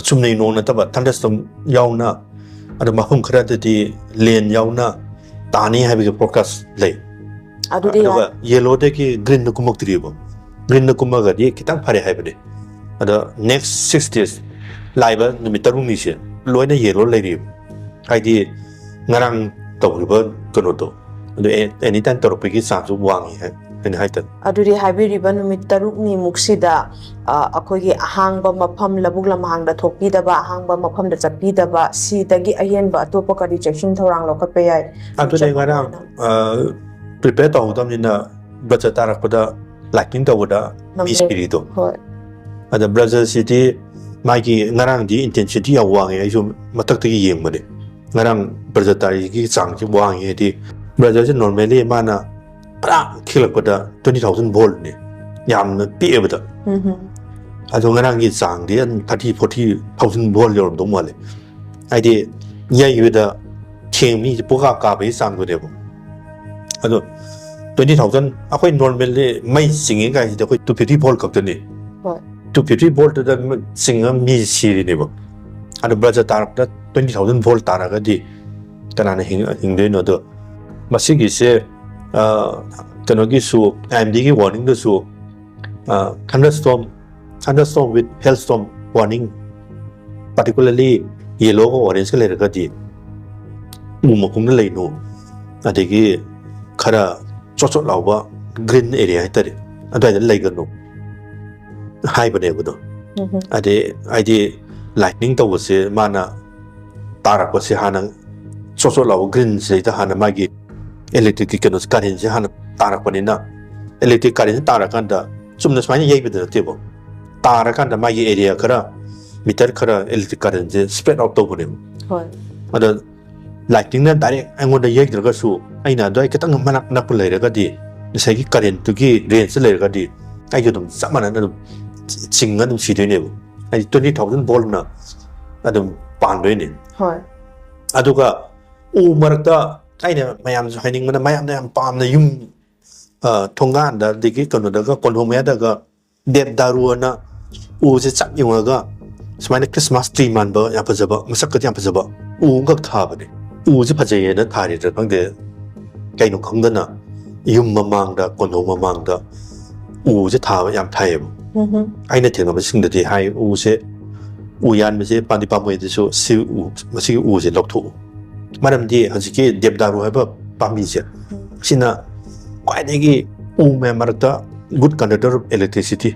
ꯆꯨꯝꯅꯩ ꯅꯣꯡ ꯅꯠꯇꯕ thunderstorm ꯌꯥꯎꯅ, ꯑꯗꯣ ꯃꯐꯝ ꯈꯔꯗꯗꯤ ꯂꯦꯟ ꯌꯥꯎꯅ ꯇꯥꯅꯤ ꯍꯥꯏꯕꯒꯤ forecast ꯂꯩ꯫ ꯑꯗꯨꯗꯤ ꯑꯗꯨꯒ yellow ꯗꯒꯤ green ꯗ ꯀꯨꯝꯃꯛꯇ꯭ꯔꯤꯕ꯫ Green ꯗ ꯀꯨꯝꯃꯒꯗꯤ ꯈꯤꯇꯪ ꯐꯔꯦ ꯍꯥꯏꯕꯅꯤ꯫ ꯑꯗꯣ next six days, ꯂꯥꯛꯏꯕ ꯅꯨꯃꯤꯠ ꯇꯔꯨꯛꯅꯤꯁꯦ ꯂꯣꯏꯅ yellow ꯂꯩꯔꯤꯕ꯫ ꯍꯥꯏꯗꯤ ꯉꯔꯥꯡ ꯇꯧꯈꯤꯕ ꯀꯩꯅꯣꯗꯣ, ꯑꯗꯨ any time ꯇꯧꯔꯛꯄꯒꯤ chance ꯁꯨ ꯋꯥꯡꯉꯤ ꯍꯥꯏ, ꯑꯩꯅ ꯍꯥꯏꯇꯥꯔꯦ꯫ ꯑꯗꯨꯗꯤ ꯍꯥꯏꯕꯤꯔꯤꯕ ꯅꯨꯃꯤꯠ ꯇꯔꯨꯛꯅꯤꯃꯨꯛꯁꯤꯗ, ꯑ, ꯑꯩꯈꯣꯏꯒꯤ ꯑꯍꯥꯡꯕ ꯃꯐꯝ, ꯂꯧꯕꯨꯛ ꯂꯝꯍꯥꯡꯗ ꯊꯣꯛꯄꯤꯗꯕ, ꯑꯍꯥꯡꯕ ꯃꯐꯝꯗ ꯆꯠꯄꯤꯗꯕ, ꯁꯤꯗꯒꯤ ꯑꯍꯦꯟꯕ ꯑꯇꯣꯞꯄ ꯀꯔꯤ ꯆꯦꯛꯁꯤꯟ ꯊꯧꯔꯥꯡ ꯂꯧꯈꯠꯄ ꯌꯥꯏ? ꯑꯗꯨꯅꯦ ꯉꯔꯥꯡ, ꯑ, prepare ꯇꯧꯍꯧꯗꯕꯅꯤꯅ ꯕ꯭ꯔꯖ ꯇꯥꯔꯛꯄꯗ lightning ꯇꯧꯕꯗ ꯃꯤ ꯅꯝꯕꯔ ꯁꯤꯔꯤꯗꯣ꯫ ꯍꯣꯏ꯫ ꯑꯗ ꯕ꯭ꯔꯖꯁꯤꯗꯤ ꯃꯥꯒꯤ ꯉꯔꯥꯡꯗꯤ intensity ꯌꯥꯝ ꯋꯥꯡꯉꯦ, ꯑꯩꯁꯨ ꯃꯊꯛꯇꯒꯤ ꯌꯦꯡꯕꯅꯦ꯫ ꯉꯔꯥꯡ ꯕ꯭ꯔꯖ ꯇꯥꯔꯤꯒꯤ ꯆꯥꯡꯁꯤ ꯋꯥꯡꯉꯦ, ꯍꯥꯏꯗꯤ ꯕ꯭ꯔꯖꯁꯦ normally ꯃꯥꯅ ꯄꯨꯔꯥ ꯈꯤꯛꯂꯛꯄꯗ twenty thousand volt ꯅꯦ, ꯌꯥꯝꯅ ꯄꯤꯛꯑꯦꯕꯗ꯫ ꯎꯝ꯫ ꯑꯗꯣ ꯉꯔꯥꯡꯒꯤ ꯆꯥꯡꯗꯤ ꯑꯗꯨꯝ thirty, forty thousand volt ꯌꯧꯔꯝꯗꯧ ꯃꯥꯜꯂꯦ꯫ ꯍꯥꯏꯗꯤ ꯌꯩꯕꯗ ꯊꯦꯡ ꯃꯤꯁꯦ ꯄꯨꯀꯥ ꯀꯥꯕꯒꯤ ꯆꯥꯡꯗꯨꯅꯦꯕ꯫ ꯑꯗꯣ twenty thousand, ꯑꯩꯈꯣꯏ normally ꯃꯩ ꯆꯤꯡꯉꯤ ꯀꯥꯏꯁꯤꯗꯤ ꯑꯩꯈꯣꯏ two fifty volt ꯈꯛꯇꯅꯤ꯫ ꯍꯣꯏ꯫ Two fifty volt ꯇꯨꯗ ꯆꯤꯡꯉ ꯃꯤ ꯁꯤꯔꯤꯅꯦꯕ꯫ ꯑꯗꯣ ꯕ꯭ꯔꯖ ꯇꯥꯔꯛꯄꯗ twenty thousand volt ꯇꯥꯔꯒꯗꯤ ꯀꯅꯥꯅ ꯍꯤꯡ-, ꯍꯤꯡꯗꯣꯏꯅꯣ? ꯑꯗꯣ ꯃꯁꯤꯒꯤꯁꯦ, ꯑ, ꯀꯩꯅꯣꯒꯤꯁꯨ, ꯑꯥꯏ ꯑꯦꯝ ꯗꯤꯒꯤ warning ꯗꯁꯨ, ꯑ, thunderstorm, thunderstorm with hailstorm warning, particularly yellow ꯒ orange ꯒ ꯂꯩꯔꯒꯗꯤ ꯎ ꯃꯈꯣꯡꯗ ꯂꯩꯅꯨ, ꯑꯗꯒꯤ ꯈꯔ ꯆꯣꯠ ꯆꯣꯠ ꯂꯥꯎꯕ ꯒ꯭ꯔꯤꯟ ꯑꯦꯔꯤꯌꯥ ꯍꯥꯏꯇꯥꯔꯦ, ꯑꯗꯨꯋꯥꯏꯗ ꯂꯩꯒꯅꯨ ꯍꯥꯏꯕꯅꯦꯕ ꯑꯗꯣ꯫ ꯎꯝ. ꯑꯗꯩ ꯍꯥꯏꯗꯤ ꯂꯥꯏꯠꯅꯤꯡ ꯇꯧꯕꯁꯦ ꯃꯥꯅ ꯇꯥꯔꯛꯄꯁꯦ ꯍꯥꯟꯅ ꯆꯣꯠ ꯆꯣꯠ ꯂꯥꯎꯕ ꯒ꯭ꯔꯤꯟꯁꯤꯗꯩꯗ ꯍꯥꯟꯅ ꯃꯥꯒꯤ ꯏꯂꯦꯛꯇ꯭ꯔꯤꯛꯀꯤ ꯀꯩꯅꯣꯁꯦ, ꯀꯔꯦꯟꯁꯦ ꯍꯥꯟꯅ ꯇꯥꯔꯛꯄꯅꯤꯅ, ꯏꯂꯦꯛꯇ꯭ꯔꯤꯛ ꯀꯔꯦꯟꯁꯦ ꯇꯥꯔꯀꯥꯟꯗ ꯆꯨꯝꯅ ꯁꯨꯃꯥꯏꯅ ꯌꯩꯕꯗ ꯅꯠꯇꯦꯕ, ꯇꯥꯔꯀꯥꯟꯗ ꯃꯥꯒꯤ ꯑꯦꯔꯤꯌꯥ ꯈꯔ, ꯃꯤꯇꯔ ꯈꯔ ꯏꯂꯦꯛꯇ꯭ꯔꯤꯛ ꯀꯔꯦꯟꯁꯦ ꯁ꯭ꯄ꯭ꯔꯦꯗ ꯑꯥꯎꯠ ꯇꯧꯕꯅꯦꯕ꯫ ꯍꯣꯏ. ꯑꯗꯣ ꯂꯥꯏꯠꯅꯤꯡꯅ ꯗꯥꯏꯔꯦꯛ ꯑꯩꯉꯣꯟꯗ ꯌꯩꯗ꯭ꯔꯒꯁꯨ, ꯑꯩꯅ ꯑꯗꯨꯋꯥꯏ ꯈꯤꯇꯪ ꯃꯅꯥꯛ ꯅꯛꯄ ꯂꯩꯔꯒꯗꯤ, ꯉꯁꯥꯏꯒꯤ ꯀꯔꯦꯟꯇꯨꯒꯤ ꯔꯦꯟꯖꯇ ꯂꯩꯔꯒꯗꯤ, ꯑꯩꯁꯨ ꯑꯗꯨꯝ ꯆꯞ ꯃꯥꯟꯅꯅ ꯑꯗꯨꯝ ꯆꯤꯡꯉ ꯑꯗꯨꯝ ꯁꯤꯗꯣꯏꯅꯦꯕ꯫ ꯍꯥꯏꯗꯤ twenty thousand voltꯅ ꯑꯗꯨꯝ ꯄꯥꯟꯗꯣꯏꯅꯦ꯫ ꯍꯣꯏ. ꯑꯗꯨꯒ ꯎ ꯃꯔꯛꯇ ꯑꯩꯅ ꯃꯌꯥꯝꯁꯨ ꯍꯥꯏꯅꯤꯡꯕꯅ, ꯃꯌꯥꯝꯅ ꯌꯥꯝ ꯄꯥꯝꯅ ꯌꯨꯝ, ꯑ, ꯊꯣꯡꯒꯥꯟꯗ, ꯑꯗꯒꯤ ꯀꯩꯅꯣꯗꯒ, ꯀꯣꯟꯊꯣꯡ ꯃꯌꯥꯗꯒ ꯗꯦꯕꯗꯥꯔꯨ ꯑꯅ ꯎꯁꯦ ꯆꯞ ꯌꯨꯡꯉꯒ ꯁꯨꯃꯥꯏꯅ ꯈ꯭ꯔꯤꯁꯃꯥꯁ ꯇ꯭ꯔꯤ ꯃꯥꯟꯕ, ꯌꯥꯝ ꯐꯖꯕ, ꯃꯁꯛꯀꯗꯤ ꯌꯥꯝ ꯐꯖꯕ ꯎ ꯑꯃꯈꯛ ꯊꯥꯕꯅꯦ꯫ ꯎꯁꯦ ꯐꯖꯩꯌꯦꯅ ꯊꯥꯔꯤꯗ꯭ꯔꯥ ꯈꯪꯗꯦ, ꯀꯩꯅꯣ ꯈꯪꯗꯅ ꯌꯨꯝ ꯃꯃꯥꯡꯗ, ꯀꯣꯟꯊꯣꯡ ꯃꯃꯥꯡꯗ ꯎꯁꯦ ꯊꯥꯕ ꯌꯥꯝ ꯊꯥꯏꯌꯦꯕ꯫ ꯎꯝ. ꯑꯩꯅ ꯊꯦꯡꯅꯕꯁꯤꯡꯗꯗꯤ ꯍꯥꯏ, ꯎꯁꯦ, ꯎ ꯌꯥꯟꯕꯁꯦ ꯄꯥꯝꯗꯤ ꯄꯥꯝꯃꯣꯏ, ꯑꯗꯨꯁꯨ ꯁꯤ ꯎ, ꯃꯁꯤꯒꯤ ꯎꯁꯦ ꯂꯧꯊꯣꯛꯎ꯫ ꯃꯔꯝꯗꯤ ꯍꯧꯖꯤꯛꯀꯤ ꯗꯦꯕꯗꯥꯔꯨ ꯍꯥꯏꯕ ꯄꯥꯝꯕꯤꯁꯦ, ꯁꯤꯅ ꯈ꯭ꯋꯥꯏꯗꯒꯤ ꯎ ꯃꯌꯥꯝ ꯃꯔꯛꯇ good conductor of electricity,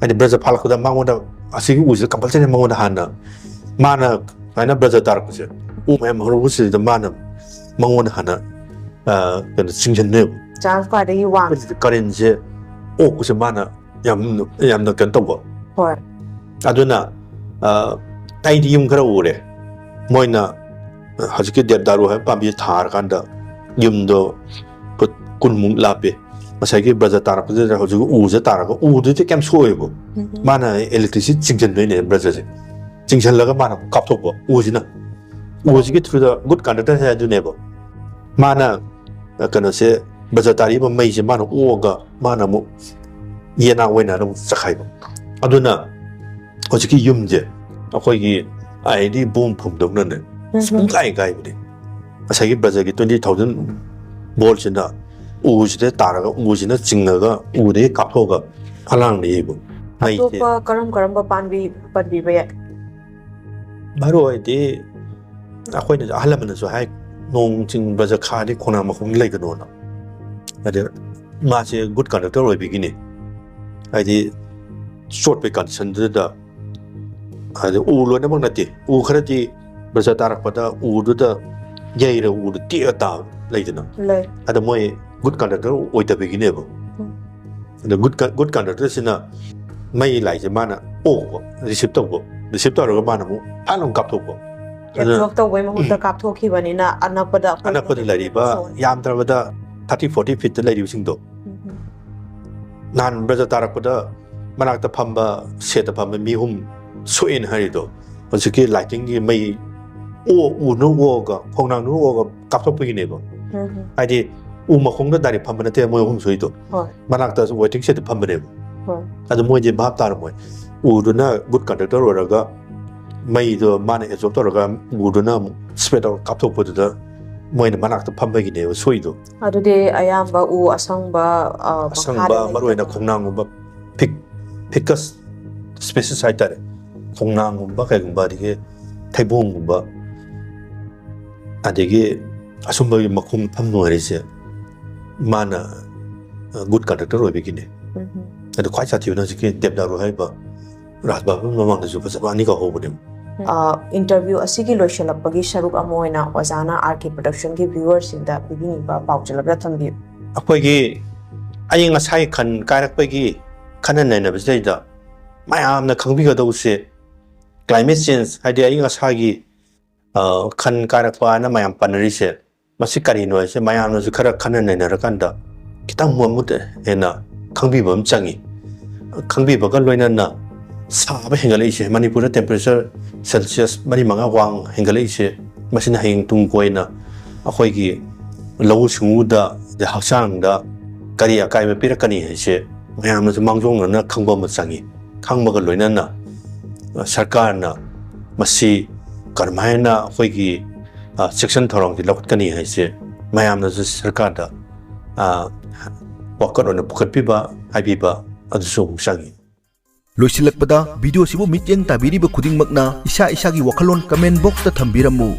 ꯍꯥꯏꯗꯤ ꯕ꯭ꯔꯖ ꯐꯥꯜꯂꯛꯄꯗ ꯃꯉꯣꯟꯗ, ꯑꯁꯤꯒꯤ ꯎꯁꯤꯗ ꯀꯝꯄꯜꯁꯔꯤ ꯃꯉꯣꯟꯗ ꯍꯥꯟꯅ, ꯃꯥꯅ ꯁꯨꯃꯥꯏꯅ ꯕ꯭ꯔꯖ ꯇꯥꯔꯛꯄꯁꯦ, ꯎ ꯃꯌꯥꯝ ꯍꯧꯔꯛꯄꯁꯤꯗ ꯃꯥꯅ ꯃꯉꯣꯟꯗ ꯍꯥꯟꯅ, ꯑ, ꯀꯩꯅꯣ, ꯆꯤꯡꯁꯤꯟꯗꯣꯏꯕ꯫ ꯆꯥꯟꯁ ꯈ꯭ꯋꯥꯏꯗꯒꯤ ꯋꯥꯡ. ꯀꯔꯦꯟꯁꯦ ꯑꯣꯛꯄꯁꯦ ꯃꯥꯅ ꯌꯥꯝ, ꯌꯥꯝꯅ ꯀꯩꯅꯣ ꯇꯧꯕ꯫ ꯍꯣꯏ. ꯑꯗꯨꯅ, ꯑ, ꯑꯩꯗꯤ ꯌꯨꯝ ꯈꯔ ꯎꯔꯦ, ꯃꯣꯏꯅ ꯍꯧꯖꯤꯛꯀꯤ ꯗꯦꯕꯗꯥꯔꯨ ꯍꯥꯏꯕ ꯄꯥꯝꯕꯤ ꯊꯥꯔꯀꯥꯟꯗ ꯌꯨꯝꯗꯣ ꯐꯨꯠ ꯀꯨꯟꯃꯨꯛ ꯂꯥꯞꯄꯦ꯫ ꯉꯁꯥꯏꯒꯤ ꯕ꯭ꯔꯖ ꯇꯥꯔꯛꯄꯗꯨꯗ ꯍꯧꯖꯤꯛ ꯎꯁꯦ ꯇꯥꯔꯒ, ꯎꯗꯨꯗꯤ ꯀꯩꯝ ꯁꯣꯛꯑꯣꯏꯕ꯫ ꯎꯝ. ꯃꯥꯅ ꯏꯂꯦꯛꯇ꯭ꯔꯤꯁꯤꯇꯤ ꯆꯤꯡꯁꯤꯟꯗꯣꯏꯅꯦ, ꯕ꯭ꯔꯖꯁꯦ ꯆꯤꯡꯁꯤꯜꯂꯒ ꯃꯥꯅ ꯀꯥꯞꯊꯣꯛꯄ ꯎꯁꯤꯅ꯫ ꯎꯁꯤꯒꯤ through the good conductor ꯍꯥꯏ ꯑꯗꯨꯅꯦꯕ꯫ ꯃꯥꯅ, ꯑ, ꯀꯩꯅꯣꯁꯦ, ꯕ꯭ꯔꯖ ꯇꯥꯔꯤꯕ ꯃꯩꯁꯦ ꯃꯥꯅ ꯑꯣꯛꯑꯒ ꯃꯥꯅ ꯑꯃꯨꯛ ꯌꯦꯅꯥ ꯑꯣꯏꯅ ꯑꯃꯨꯛ ꯆꯈꯥꯏꯕ꯫ ꯑꯗꯨꯅ ꯍꯧꯖꯤꯛꯀꯤ ꯌꯨꯝꯁꯦ ꯑꯩꯈꯣꯏꯒꯤ ꯑꯥꯏꯗꯤ ꯕꯣꯝ ꯐꯨꯝꯗꯧꯅꯅꯦ ꯎꯝ. ꯁꯨꯡꯀꯥꯏ ꯀꯥꯏꯕꯅꯦ꯫ ꯉꯁꯥꯏꯒꯤ ꯕ꯭ꯔꯖꯒꯤ twenty thousand voltꯁꯤꯅ ꯎꯁꯤꯗ ꯇꯥꯔꯒ, ꯎꯁꯤꯅ ꯆꯤꯡꯉꯒ, ꯎꯗꯒꯤ ꯀꯥꯞꯊꯣꯛꯑꯒ ꯐꯂꯥꯡꯅ ꯌꯩꯕ ꯃꯩꯁꯦ꯫ ꯑꯇꯣꯞꯄ ꯀꯔꯝ ꯀꯔꯝꯕ ꯄꯥꯝꯕꯤ ꯄꯟꯕꯤꯕ ꯌꯥꯏ? ꯃꯔꯨ ꯑꯣꯏꯗꯤ ꯑꯩꯈꯣꯏꯅꯁꯨ, ꯑꯍꯜ ꯂꯃꯟꯅꯁꯨ ꯍꯥꯏ, "ꯅꯣꯡ ꯆꯤꯡ ꯕ꯭ꯔꯖ ꯈꯥꯔꯗꯤ ꯈꯣꯡꯅꯥꯡ ꯃꯈꯣꯡꯗ ꯂꯩꯒꯅꯣꯅ"꯫ ꯑꯗ ꯃꯥꯁꯦ ꯒꯨꯗ ꯀꯟꯗꯛꯇꯔ ꯑꯣꯏꯕꯒꯤꯅꯤ꯫ ꯍꯥꯏꯗꯤ ꯆꯣꯠꯄꯒꯤ ꯀꯟꯗꯤꯁꯟꯗꯨꯗ, ꯍꯥꯏꯗꯤ ꯎ ꯂꯣꯏꯅꯃꯛ ꯅꯠꯇꯦ, ꯎ ꯈꯔꯗꯤ ꯕ꯭ꯔꯖ ꯇꯥꯔꯛꯄꯗ ꯎꯗꯨꯗ ꯌꯩꯔ ꯎꯗꯨ ꯇꯦꯛꯑ ꯇꯥꯕ ꯂꯩꯗꯅ꯫ ꯂꯩ꯫ ꯑꯗ ꯃꯣꯏ ꯒꯨꯗ ꯀꯟꯗꯛꯇꯔ ꯑꯣꯏꯗꯕꯒꯤꯅꯦꯕ꯫ ꯎꯝ꯫ ꯑꯗ ꯒꯨꯗ ꯀ- ꯒꯨꯗ ꯀꯟꯗꯛꯇꯔꯁꯤꯅ ꯃꯩ ꯂꯥꯏꯁꯦ ꯃꯥꯅ ꯑꯣꯛꯄ, ꯔꯤꯁꯤꯞ ꯇꯧꯕ, ꯔꯤꯁꯤꯞ ꯇꯧꯔꯒ ꯃꯥꯅ ꯑꯃꯨꯛ ꯐꯠ ꯑꯃꯨꯛ ꯀꯥꯞꯊꯣꯛꯄ꯫ ꯑꯗꯨꯅ ꯑꯦꯕꯖꯣꯔꯕ ꯇꯧꯕꯩ ꯃꯍꯨꯠꯇ ꯀꯥꯞꯊꯣꯛꯈꯤꯕꯅꯤꯅ ꯑꯅꯛꯄꯗ ꯑꯩꯈꯣꯏ ꯑꯅꯛꯄꯗ ꯂꯩꯔꯤꯕ ꯌꯥꯝꯗ꯭ꯔꯕꯗ ꯊꯥꯔꯇꯤ ꯐꯣꯔꯇꯤ ꯐꯤꯠꯇ ꯂꯩꯔꯤꯕꯁꯤꯡꯗꯣ꯫ ꯎꯝ꯫ ꯅꯍꯥꯟ ꯕ꯭ꯔꯖ ꯇꯥꯔꯛꯄꯗ ꯃꯅꯥꯛꯇ ꯐꯝꯕ, ꯁꯦꯠꯇ ꯐꯝꯕ ꯃꯤ ꯑꯍꯨꯝ ꯁꯣꯛꯑꯦꯅ ꯍꯥꯏꯔꯤꯗꯣ, ꯍꯧꯖꯤꯛꯀꯤ ꯂꯥꯏꯇꯤꯡꯒꯤ ꯃꯩ ꯑꯣ ꯎꯅ ꯑꯣꯛꯑꯒ, ꯈꯣꯡꯅꯥꯡꯅ ꯑꯣꯛꯑꯒ ꯀꯥꯞꯊꯣꯛꯄꯒꯤꯅꯦꯕ꯫ ꯎꯝ꯫ ꯍꯥꯏꯗꯤ ꯎ ꯃꯈꯣꯡꯗ ꯗꯥꯏꯔꯦꯛ ꯐꯝꯕ ꯅꯠꯇꯦ ꯃꯣꯏ ꯑꯍꯨꯝ ꯁꯣꯛꯏꯗꯣ꯫ ꯍꯣꯏ꯫ ꯃꯅꯥꯛꯇ ꯋꯦꯇꯤꯡ ꯁꯦꯠꯇ ꯐꯝꯕꯅꯦꯕ꯫ ꯍꯣꯏ꯫ ꯑꯗꯨ ꯃꯣꯏꯗꯤ ꯚꯥꯞ ꯇꯥꯔꯝꯃꯣꯏ꯫ ꯎꯗꯨꯅ ꯒꯨꯗ ꯀꯟꯗꯛꯇꯔ ꯑꯣꯏꯔꯒ ꯃꯩꯗꯣ ꯃꯥꯅ ꯑꯦꯕꯖꯣꯔꯕ ꯇꯧꯔꯒ ꯎꯗꯨꯅ ꯑꯃꯨꯛ ꯁ꯭ꯄ꯭ꯔꯦꯗ ꯇꯧꯔꯒ ꯀꯥꯞꯊꯣꯛꯄꯗꯨꯗ ꯃꯣꯏꯅ ꯃꯅꯥꯛꯇ ꯐꯝꯕꯒꯤꯅꯦꯕ ꯁꯣꯛꯏꯗꯣ꯫ ꯑꯗꯨꯗꯤ ꯑꯌꯥꯝꯕ ꯎ ꯑꯁꯪꯕ, ꯑ, ꯑꯁꯪꯕ, ꯃꯈꯥꯗ ꯂꯩꯕ ꯃꯔꯨꯑꯣꯏꯅ ꯈꯣꯡꯅꯥꯡꯒꯨꯝꯕ, ꯐꯤꯛ ꯐꯤꯀꯁ ꯁ꯭ꯄꯦꯁꯤꯁ ꯍꯥꯏꯇꯥꯔꯦ, ꯈꯣꯡꯅꯥꯡꯒꯨꯝꯕ ꯀꯩꯒꯨꯝꯕ, ꯑꯗꯒꯤ ꯊꯩꯕꯣꯡꯒꯨꯝꯕ, ꯑꯗꯒꯤ ꯑꯁꯨꯝꯕꯒꯤ ꯃꯈꯣꯡ ꯐꯝ ꯅꯨꯡꯉꯥꯏꯔꯤꯁꯦ ꯃꯥꯅ ꯒꯨꯗ ꯀꯟꯗꯛꯇꯔ ꯑꯣꯏꯕꯒꯤꯅꯦ꯫ ꯎꯝ꯫ ꯑꯗꯣ ꯈ꯭ꯋꯥꯏ ꯁꯥꯊꯤꯕꯅ ꯍꯧꯖꯤꯛꯀꯤ ꯗꯦꯕꯗꯥꯔꯨ ꯍꯥꯏꯔꯤꯕ ꯔꯥꯖ ꯚꯕꯟ ꯃꯃꯥꯡꯗꯁꯨ ꯐꯖꯕ ꯑꯅꯤꯈꯛ ꯍꯧꯕꯅꯦꯕ꯫ ꯏꯟꯇꯔꯚꯤꯌꯨ ꯑꯁꯤꯒꯤ ꯂꯣꯏꯁꯤꯜꯂꯛꯄꯒꯤ ꯁꯔꯨꯛ ꯑꯃ ꯑꯣꯏꯅ ꯑꯣꯖꯥꯅ ꯑꯥꯔ ꯀꯦ ꯄ꯭ꯔꯗꯛꯁꯟꯒꯤ ꯚ꯭ꯌꯨꯋꯔꯁꯤꯡꯗ ꯄꯤꯕꯤꯅꯤꯡꯕ ꯄꯥꯎꯖꯦꯜ ꯑꯃ ꯊꯝꯕꯤꯌꯨ꯫ ꯑꯩꯈꯣꯏꯒꯤ ꯑꯏꯪ ꯑꯁꯥꯒꯤ ꯈꯟ ꯀꯥꯏꯔꯛꯄꯒꯤ ꯈꯟꯅ ꯅꯩꯅꯕꯁꯤꯗꯩꯗ ꯃꯌꯥꯝꯅ ꯈꯪꯕꯤꯒꯗꯧꯕꯁꯦ, ꯀ꯭ꯂꯥꯏꯃꯦꯠ ꯆꯦꯟꯖ ꯍꯥꯏꯗꯤ ꯑꯏꯪ ꯑꯁꯥꯒꯤ, ꯑ, ꯈꯟ ꯀꯥꯏꯔꯛꯄ ꯍꯥꯏꯅ ꯃꯌꯥꯝ ꯄꯟꯅꯔꯤꯁꯦ, ꯃꯁꯤ ꯀꯔꯤꯅꯣ ꯍꯥꯏꯁꯦ ꯃꯌꯥꯝꯅꯁꯨ ꯈꯔ ꯈꯟꯅ ꯅꯩꯅꯔꯀꯥꯟꯗ ꯈꯤꯇꯪ ꯃꯃꯨꯠ ꯍꯦꯟꯅ ꯈꯪꯕꯤꯕ ꯑꯃ ꯆꯪꯉꯤ꯫ ꯈꯪꯕꯤꯕꯒ ꯂꯣꯏꯅꯅ ꯁꯥꯕ ꯍꯦꯟꯒꯠꯂꯛꯏꯁꯦ, ꯃꯅꯤꯄꯨꯔꯗ ꯇꯦꯝꯄꯔꯦꯆꯔ ꯁꯦꯜꯁꯤꯌꯁ ꯃꯔꯤ ꯃꯉꯥ ꯋꯥꯡ ꯍꯦꯟꯒꯠꯂꯛꯏꯁꯦ, ꯃꯁꯤꯅ ꯍꯌꯦꯡ ꯇꯨꯡ ꯀꯣꯏꯅ ꯑꯩꯈꯣꯏꯒꯤ ꯂꯧꯎ ꯁꯤꯡꯎꯗ, ꯑꯗꯩ ꯍꯛꯆꯥꯡꯗ ꯀꯔꯤ ꯑꯀꯥꯏꯕ ꯄꯤꯔꯛꯀꯅꯤ ꯍꯥꯏꯁꯦ ꯃꯌꯥꯝꯅꯁꯨ ꯃꯥꯡꯖꯧꯅꯅ ꯈꯪꯕ ꯑꯃ ꯆꯪꯉꯤ꯫ ꯈꯪꯕꯒ ꯂꯣꯏꯅꯅ, ꯑ, ꯁꯔꯀꯥꯔꯅ ꯃꯁꯤ ꯀꯔꯝꯍꯥꯏꯅ ꯑꯩꯈꯣꯏꯒꯤ, ꯑ, ꯆꯦꯛꯁꯤꯟ ꯊꯧꯔꯥꯡꯁꯤ ꯂꯧꯈꯠꯀꯅꯤ ꯍꯥꯏꯁꯦ ꯃꯌꯥꯝꯅꯁꯨ ꯁꯔꯀꯥꯔꯗ, ꯑ, ꯋꯥꯀꯠ ꯑꯣꯏꯅ ꯄꯨꯈꯠꯄꯤꯕ, ꯍꯥꯏꯕꯤꯕ ꯑꯗꯨꯁꯨ ꯑꯃꯨꯛ ꯆꯪꯉꯤ꯫ ꯂꯣꯏꯁꯤꯜꯂꯛꯄꯗ, ꯚꯤꯗꯤꯑꯣꯁꯤꯕꯨ ꯃꯤꯠꯌꯦꯡ ꯇꯥꯕꯤꯔꯤꯕ ꯈꯨꯗꯤꯡꯃꯛꯅ ꯏꯁꯥ ꯏꯁꯥꯒꯤ ꯋꯥꯈꯜꯂꯣꯟ ꯀꯃꯦꯟ ꯕꯣꯛꯁꯇ ꯊꯝꯕꯤꯔꯝꯃꯨ꯫